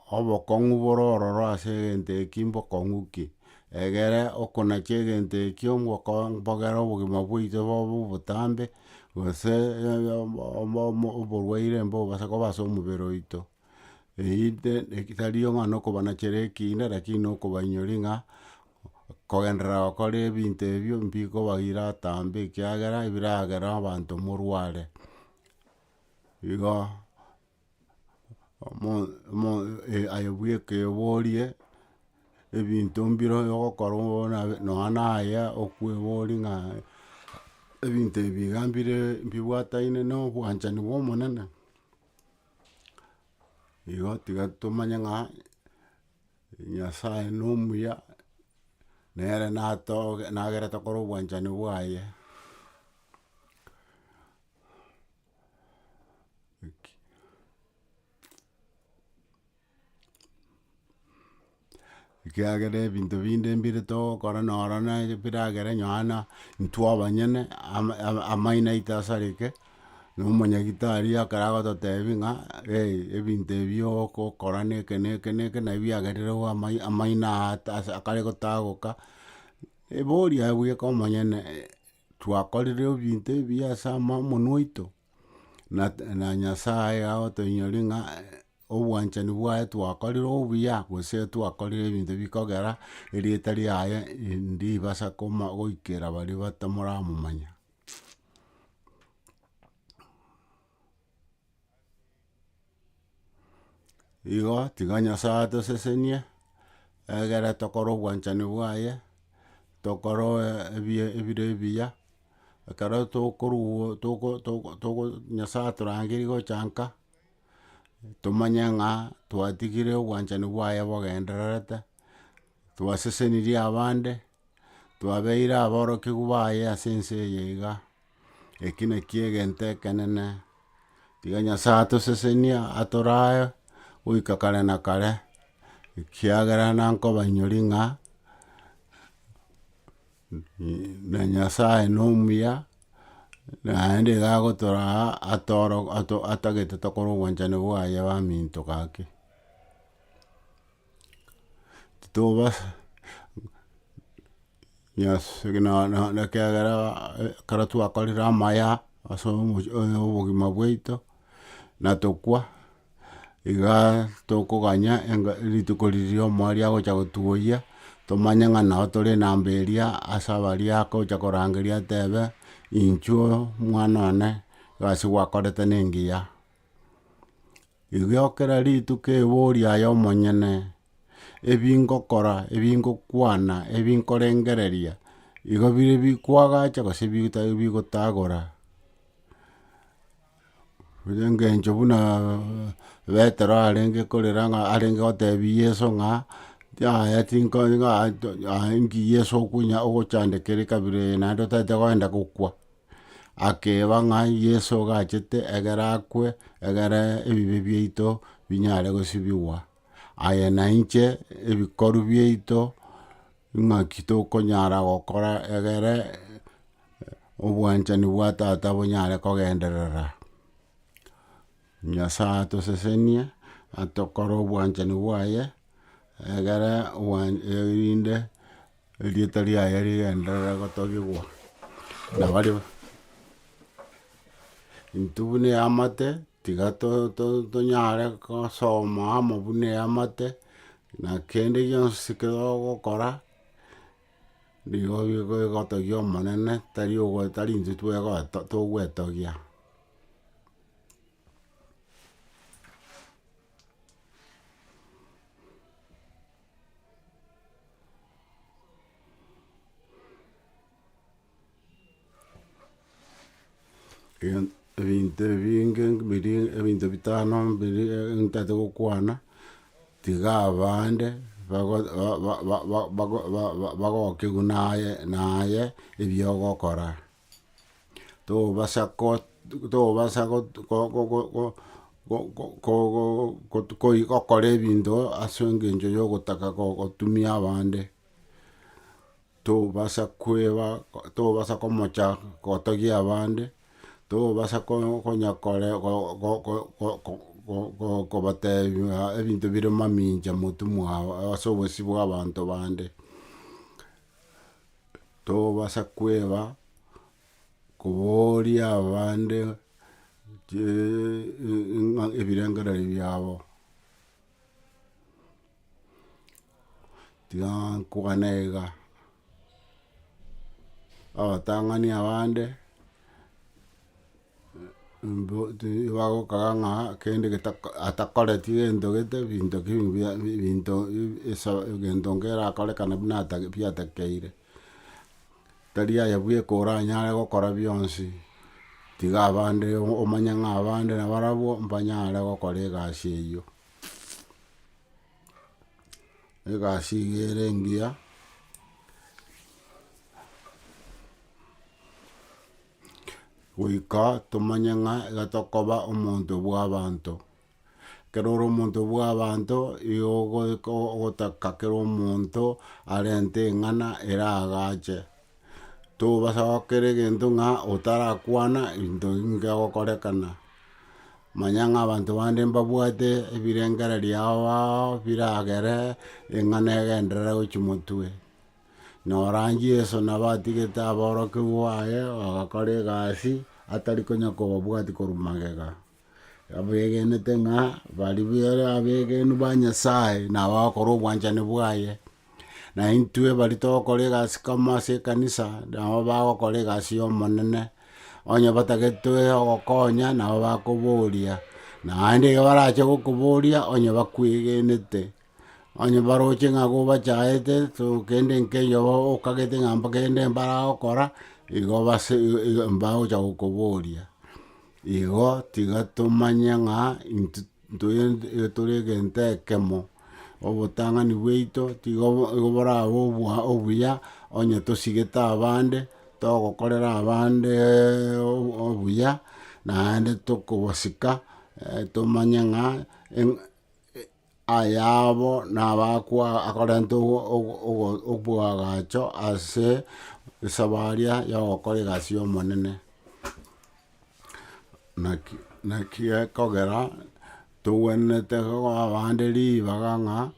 Speaker 1: obokong'u bore ororo ase egento eki mbokong'u ki, egere okonacha egento ekio mboko mbogere obogima bwaito bobe obotambe, gose oborwaire mbobasa koba ase omobere oito. Eywo tari ng'a nokobanachera ekina lakini nokobainyori ng'a kogenderera gokora ebinto ebio mbikobaira atambe ekiagera ebiragera abanto morware. Igo. Aye bweka eborie, ebinto mbire ogokora buna nonya naye okweboria ng'a ebinto ebi iga mbire mbibwataine na obwanchani bwa omonene. Igo tiga tomanye ng'a Nyasaye na omuya, nere natoge nagere tokore obwanchani bwaye. Ekiagera ebinto binde mbire togokora noro na biragere nonye na intwe abanyene ama ama amaino aito asareke, na omonyagitari ekero agototebia ng'a ebinto ebi ogokora na eke na eke na eke nabi biagerire amai amaino aa ase akare gotagoka, ebori aye bweka omonyene twakorire ebinto ebiya ase ama omonwe oito, na na nyasaye agotoinyoria ng'a obwanchani bwaye twakorire obuya gose twakorire ebinto bikogera erieta riaye ndibasa koma goikera baria batamoramomanya. Igo tiga nyasaye atosesenie, egere tokore obwanchani bwaye, tokore ebie ebire ebiya, ekero tokorwa toko toko toko nyasaye atorangeiri gocha nka, tomanye ng'a twatigire obwanchani bwaye bogendererete, twasesenirie abande, twabeire aborokigwa baye ase ense eye iga. Eki nakio egento ekenene, tiga nyasaye atosesenie atorae goika kare na kare, ekiagera nankobainyori ng'a na nyasaye na omuya, naende iga agotoraa atoro ato atagete tokore obwanchani bwaye baminto gaki. Titobasa ekiagera ekero twakorire amaya ase omochi obogima bwaito, natokwa, igaa tokoganya enga rituko riria omoerio agocha gotuoyia, tomanye ng'a noo tore enamba eria ase abaria agocha korangeria atebe, inchuo mwana one, egasi gwakorete na engiya. Igo kera rituko ebori aye omonyene, ebi ngokora, ebi ngokwana, ebi nkorengereria, igo bire bikwagacha gose bitari bigotagora. Ere eng'encho buna petero arenge korera ng'a arenge gotebia yeso ng'a yaya tinko aye nki yeso okonya ogochandekera ekabira eye naende otagete kogenda gokwa. Akeba ng'a Yeso gachete egere akwe, egere ebibe biaito binyare gosibigwa. Aye na inche ebikoru biaito ng'aki tokonyara gokora egere obwanchani bwa tata bonyare kogenderera. Nyasaye atosesenie, atokore obwanchani bwaye, egere erinde Erieta riaye rigenderere gotogigwa, na baria intwe buna eamate, tiga to- to- tonyare gosoma amo buna eamate, na kende gionsi kero ogokora, nigo bigotogia omonene tari ogo tari intwe twegoto togwetogia. Ebinto ebinge biri ebinto bitano mbiri ntagete gokwana, tiga abande bago ba- ba- ba- bago- ba- ba- bagokigwe naye naye ebi ogokora. Tobasa ko tobasa go go go go go go go koi gokora ebinto ase eng'encho ya ogotaka gotumia abande, tobasa kweba tobasa komocha gotogia abande, tobasa ko konya kore go go go go go go kobatebia ebinto bire mamincha motwe mwabo ase obosio bwa abanto bande. Tobasa kweba koboria abande ng'a ebirengererio biabo. Tiga nkwane iga, abatang'ani abande. Bagokaga ng'a kende getako atakoreti gento gete binto ki bia binto esa egento nkerakorekana buna atage biatakeire. Tari aye bweka oranyare gokora bionsi, tiga abande omanye ng'a abande nabarabwo mbanyare gokora egasi eywo. Egasi iga ere engiya. Goika tomanye ng'a iga tokoba omonto bw'abanto. Ekero ore omonto bwa abanto, igo ogoika ogotaka kera omonto arente eng'ana eragache. Tobasa gokera egento ng'a otarakwana ebinto nkegokorekana. Manya ng'a abanto bande mbabwate ebirengererio ao ao biragere eng'ana egenderere gochia motwe. Nora Yeso nabo atigete aborokigwa baye bagakora egasi atari konya kobabwatia korwa magega. Abegenete ng'a baria bare abegenu ba Nyasaye nabo bagokora obwanchani bwaye. Na intwe baria togokora egasi kamo ase ekanisa, nabo bagokora egasi ya omonene, onye batagete ogokonya nabo bakoboria, naende iga barache gokoboria onye bakwegenete. Onye baroche ng'a gobachaete so kende nkeiyo okagete ng'a kende mbaragokora, igo base mbagocha gokoboria. Igo tiga tomanye ng'a intwe ntwe tore egento ekemo, obotang'ani bwaito tiga igo borabe obwa obuya, onye tosigete abande, togokorera abandeeee obuya, naende tokobasika tomanye ng'a eng ayabo nabakwa akorenta oboagacho ase esabaria ya ogokora egasi ya omonene. Naki naki ekogera togwenerete koa abande ribaga ng'a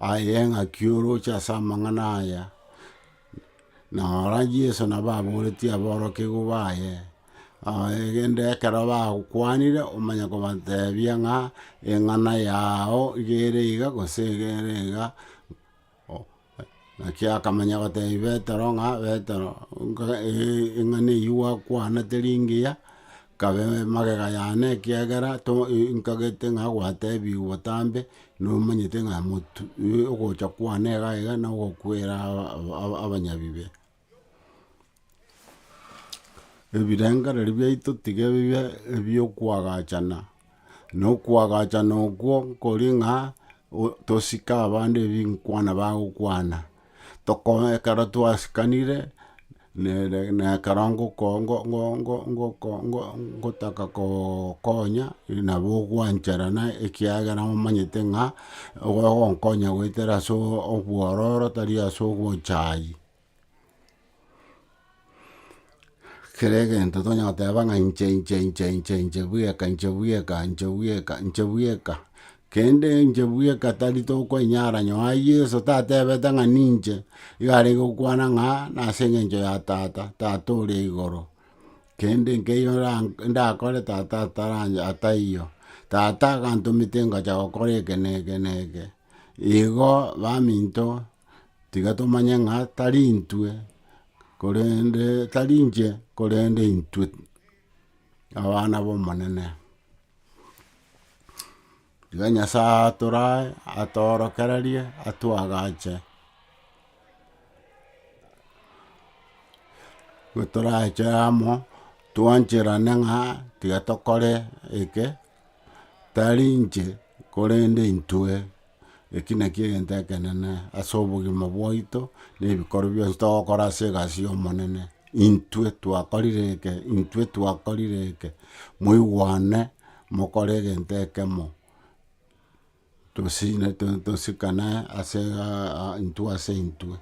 Speaker 1: aye ng'aki oroche ase amang'ana aya. Nora Yeso nabo aboretie aborokigwa baye, erinde ekero bagokwanire omanye kobatebia ng'a eng'ana yago iga ere iga gose iga ere iga. Naki akamanya gotebia Petero ng'a Petero eng'ana eywo gwakwana teri ngiya, kabe magega yane ekiagera to nkagete ng'a gwatebiwe botambe, nomanyete ng'a motwe ogocha kwane iga iga na ogokwera abanyabibe. Ebirengererio biaito tiga bibe ebiokoagachana, na okoagachana okwo nkori ng'a tosike abande ebinkwana bagokwana, toko ekero twasikanire nere na ekero ngoko ngo ngo ngo ngoko ngo ngotaka kookonya nabo ogwancherana ekiagera omanyete ng'a ogonkonya goetera ase obwororo tari ase obochai. Kera egento tonya goteba ng'a inche inche inche inche inche bweka inche bweka inche bweka inche bweka, kende inche bweka tari tokoinyara nyowe Yeso tatebete ng'a ninche, iga arenge gokwana ng'a nase eng'encho ya tata, tata ore igoro. Kende nkeiyo ora ndakore tata ataranja ataiyo, tata agantomete ngocha gokora eke na eke na eke. Igo baminto. Tiga tomanye ng'a tari intwe, korende tari inche, korende intwe abana b'Omonene. Tiga Nyasaye atorae, atoorokererie, atoagache. Gotorache amo, twancherane ng'a tiga tokore eke, tari inche, korende intwe. Eki nakio egento ekenene ase obogima bwaito, na ebikorwa bionsi togokora ase egasi ya omonene, intwe twakorire eke, intwe twakorire eke, moigwane mokore egento ekemo, tosine tosikane ase intwe ase intwe.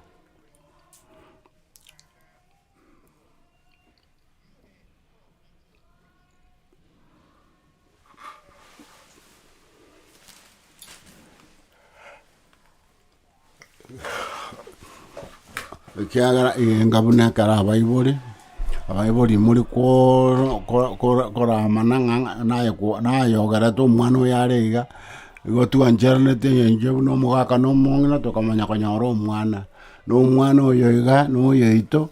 Speaker 1: Ekiagera enga buna ekero abaibori, abaibori more kooro koro koramana ng'a naye ko nayogerete omwana oyo are iga, igo twancheranete eng'encho buna omogaka na omong'ina tokamanya konyora omwana. Na omwana oyo iga na oyoito.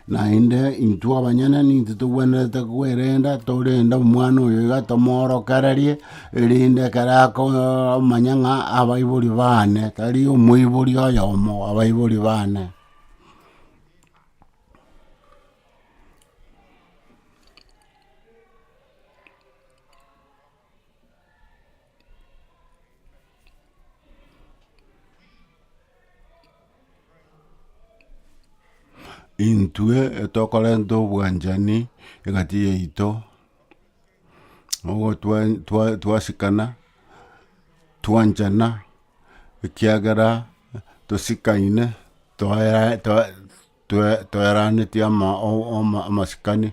Speaker 1: Naende intwe abanyene nintwe togwenerete kwerenda torende omwana oyo iga tomoorokererie, erinde ekero akoomanya ng'a abaibori bane, tari omoibori oyomo, abaibori bane. Intwe etokorenta obwanchani egati yaito, ogo twa twa twasikana. twanchana, ekiagera tosikaine toera toe toe toeranetie ama o- oma amasikani,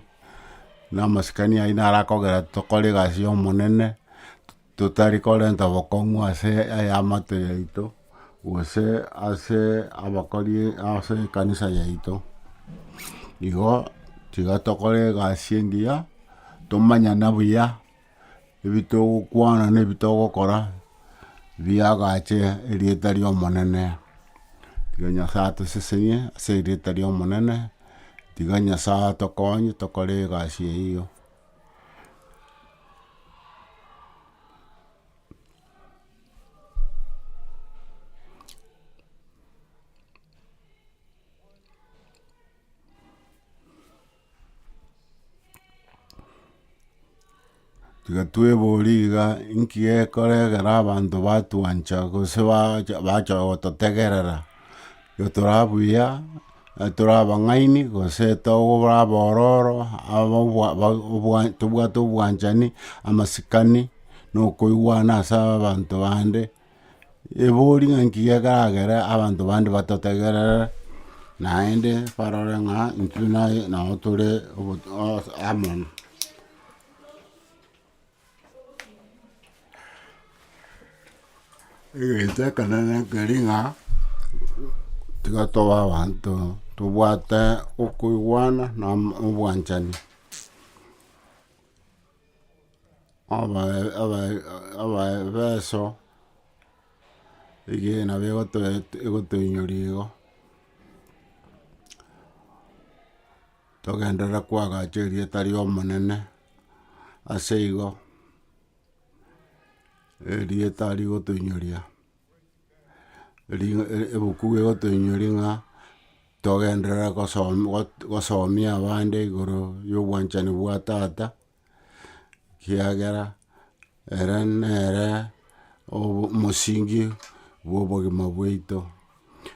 Speaker 1: na amasikani aywo naro akogera tokore egasi ya omonene, totari korenta bokong'u ase eamate yaito, gose ase abakori ase ekanisa yaito. Igo tiga tokore egasi engiya, tomanyane buya, ebi togokwana na ebi togokora biagache erieta ria omonene. Tiga Nyasaye atosesenie ase erieta ria omonene, tiga Nyasaye atokonye tokore egasi eywo. Tiga tweborie iga inki gekoregera abanto batwancha gose bacha bacha gototegerera, igo tore buya, tore abang'aini gose tore abororo aba obwa ba obwa tobwate obwanchani, amasikani, na okoigwana ase abanto bande. Ebori ng'a nki gekaragere abanto bande batotegerere, naende barore ng'a intwe naye nabo tore obo amo. Egento ekenene nkeri ng'a tiga tobe abanto tobwate okoigwana na obwanchani. Abaefeso, eyio nabo egotoinyoria igo, togenderere koagacha erieta ria omonene ase igo, erieta rigotoinyoria. Ebuku egotoinyoria ng'a togenderere gosomia abande igoro ya obwanchani bwa tata, ekiagera ere nere omosingi bwa obogima bwaito.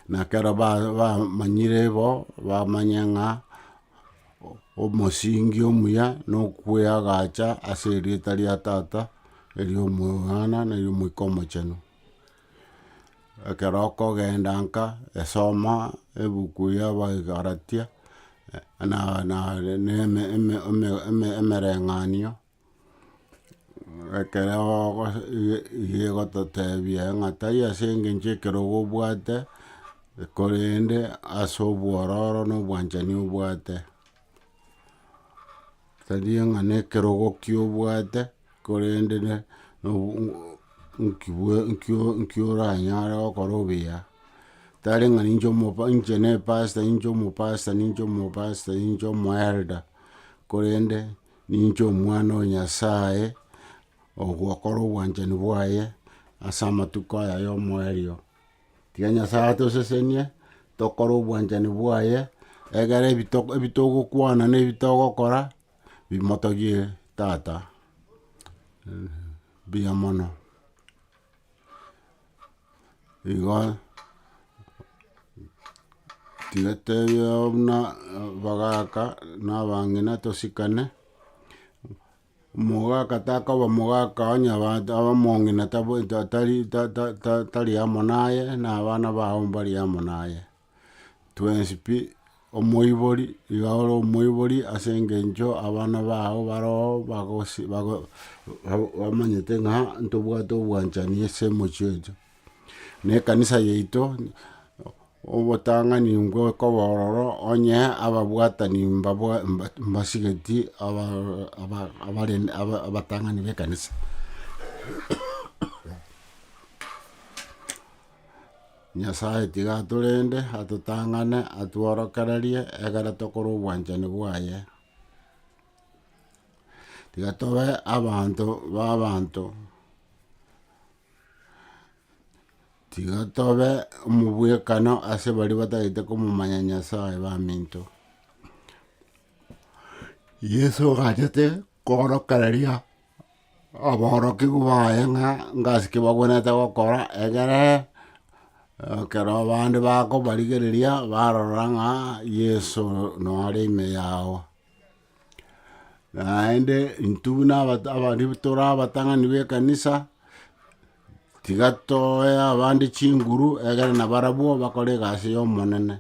Speaker 1: Na ekero bamanyire igo, bamanye ng'a omosingi omuya na okweagacha ase erieta ria tata, eria omwana, na eria omoika omochenu. Ekero okogenda nka, esoma ebuku ya abagalatia na na na eme eme eme eme emereng'anio, ekero ogo iga egototebia ng'a tari ase eng'encho ekerogo obwate, korende ase obwororo na obwanchani obwate. Tari ng'a na ekerogo ki obwate, korende ne nki bwe nki nki oranyare gokora obuya. Tari ng'a ninche omopa inche na epastor ninche omopastor ninche omopastor ninche omoelder, korende ninche omwana o Nyasaye ogokora obwanchani bwaye ase amatuko aya ya omoerio. Tiga Nyasaye atosesenie, tokore obwanchani bwaye, egere ebito ebitogokwana na ebitogokora, bimotogie tata mbuya mono. Igo tiga tebia buna abagaka na abang'ina tosikane. Omogaka takoba omogaka onye abanto abamong'ina tari tari amo naye, na abana bao mbari amo naye. Twensi pi, omoibori iga ore omoibori ase eng'encho abana bao bare oo bagosi bago bamanyete ng'a ntobwate obwanchani ase omochie oito. Na ekanisa yaito, obotang'ani ngokoba ororo onye ababwatani mbabwa mbasigeti aba aba abarende abatang'ani ba ekanisa. Nyasaye tiga atorende, atotang'ane, atworokererie, ekero tokore obwanchani bwaye. Tiga tobe abanto ba abanto. Tiga tobe omobwekano ase baria batagete komomanya Nyasae baminto. Yeso ochete koorokereria aborokigwa baye ng'a ngasi ki bagwenerete gokora egere ekero abande bakobarigereria barora ng'a Yeso nore ime yao. Naende intwe buna abaria tore abatang'ani ba ekanisa, Tiga toe abande chinguru egere nabarabwo bakore egasi ya omonene.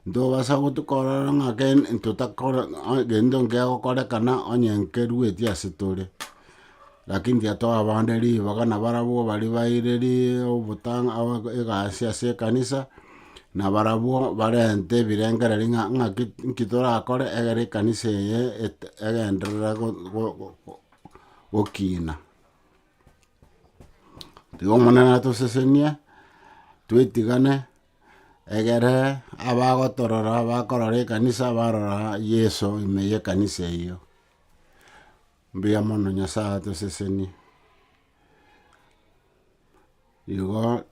Speaker 1: Ntobasa gotokorora ng'a kende ntotakora gento nkegokorekana onye nkerueti ase tore. Lakini tiga toe abande ribaga nabarabwo baria baireri obotang egasi ase ekanisa, nabarabwo barente ebirengererio ng'a ng'aki nki torakore egere ekanisa eye ete egenderere go- go- go- gokina. Tiga omonene atosesenie, twetigane, egere abagotorora bakorora ekanisa barora Yeso ime ya ekanisa eywo. Mbuya mono Nyasaye atosesenie. Igo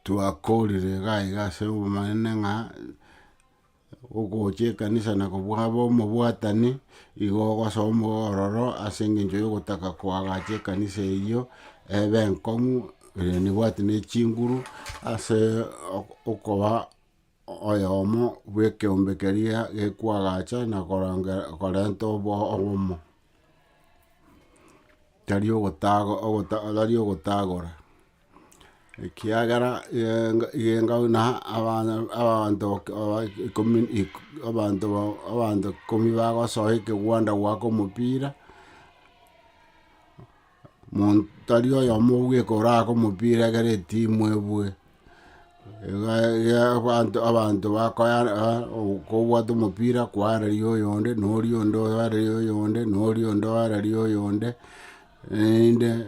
Speaker 1: twakorire iga iga ase obomanene ng'a ogocha ekanisa na kobwaba omobwatani, igo ogosoma ororo ase eng'encho ya ogotaka koagacha ekanisa eywo, ebe enkong'u ere nebwati ne chinguru ase okoba oyomo bw'ekeombe keria gekwagacha na korongera korenta obo obomo. Tari ogotago ogota tari ogotagora, ekiagera egenga buna abana abanto ikomi abanto abanto ikomi bagosoa ekegwanda goaka omopira, monto tari oyomo bweka orake omopira ekero etimu ebue. Iga iga abanto abanto bakoa kobwate omopira kwaereria oyonde, na oria onde oereria oyonde, na oria onde oereria oyonde, erinde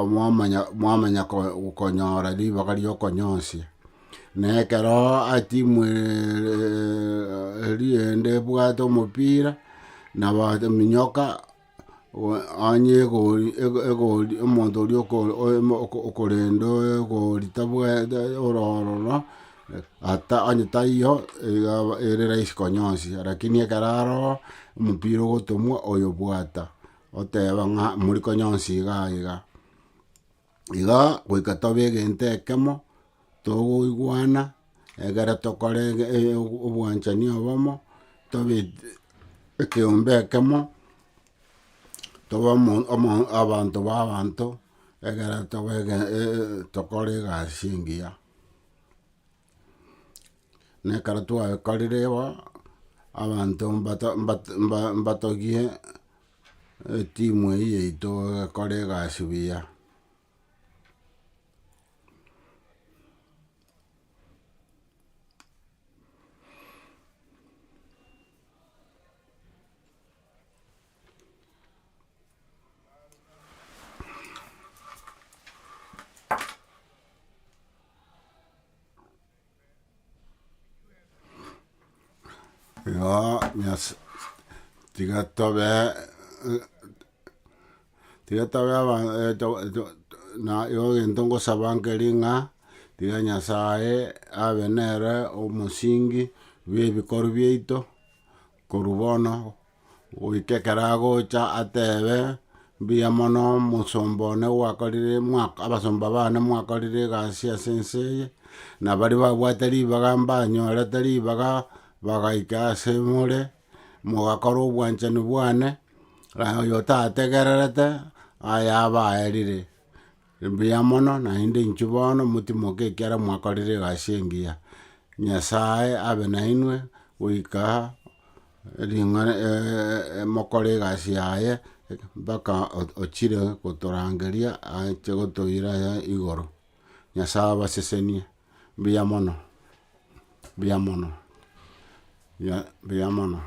Speaker 1: mwamanya mwamanya ko konyora ribaga ria okonyosia. Na ekero etimu eria ende ebwate omopira, nabo minyoka. Onye egori egori omonto oria okorenda egori tabwate ore ororo, ata onye taiyo iga ere rahisi konyonsi lakini ekero aroo, omopira ogotomwa oyobwata, oteba ng'a mori konyonsi iga iga. Iga goika tobe egento ekemo, togoigwana, ekero tokore obwanchani obomo, tobe ekeombe ekemo, tobe omo omo abanto ba abanto, ekero tobe tokore egasi engiya. Na ekero twakorire igo, abanto mbato mba mbatogie etimu eywo yaito egokora egasi buya. Igo Nyasa tiga tobe tiga tobe aba na igo egento ngosaba nkeri ng'a, tiga Nyasaye abe nere omosingi bwa ebikorwa biaito, korwa bono. Goika ekero agocha atebe, mbuya mono omosomba one gwakorire mwaka abasomba bane mwakorire egasi ase ense eye, na baria babwate ribaga mbanyorete ribaga bagaika ase more, mogakora obwanchani bwane, oyo otategererete, aya abaerire. Mbuya mono naende inchuo bono motimoke ekiagera mwakorire egasi engiya. Nyasaye abe nainwe goika ring'ana mokore egasi yaye mpaka ochire gotorangeria ache gotoira igoro. Nyasaye abasesenie, mbuya mono, mbuya mono, mbuya mono.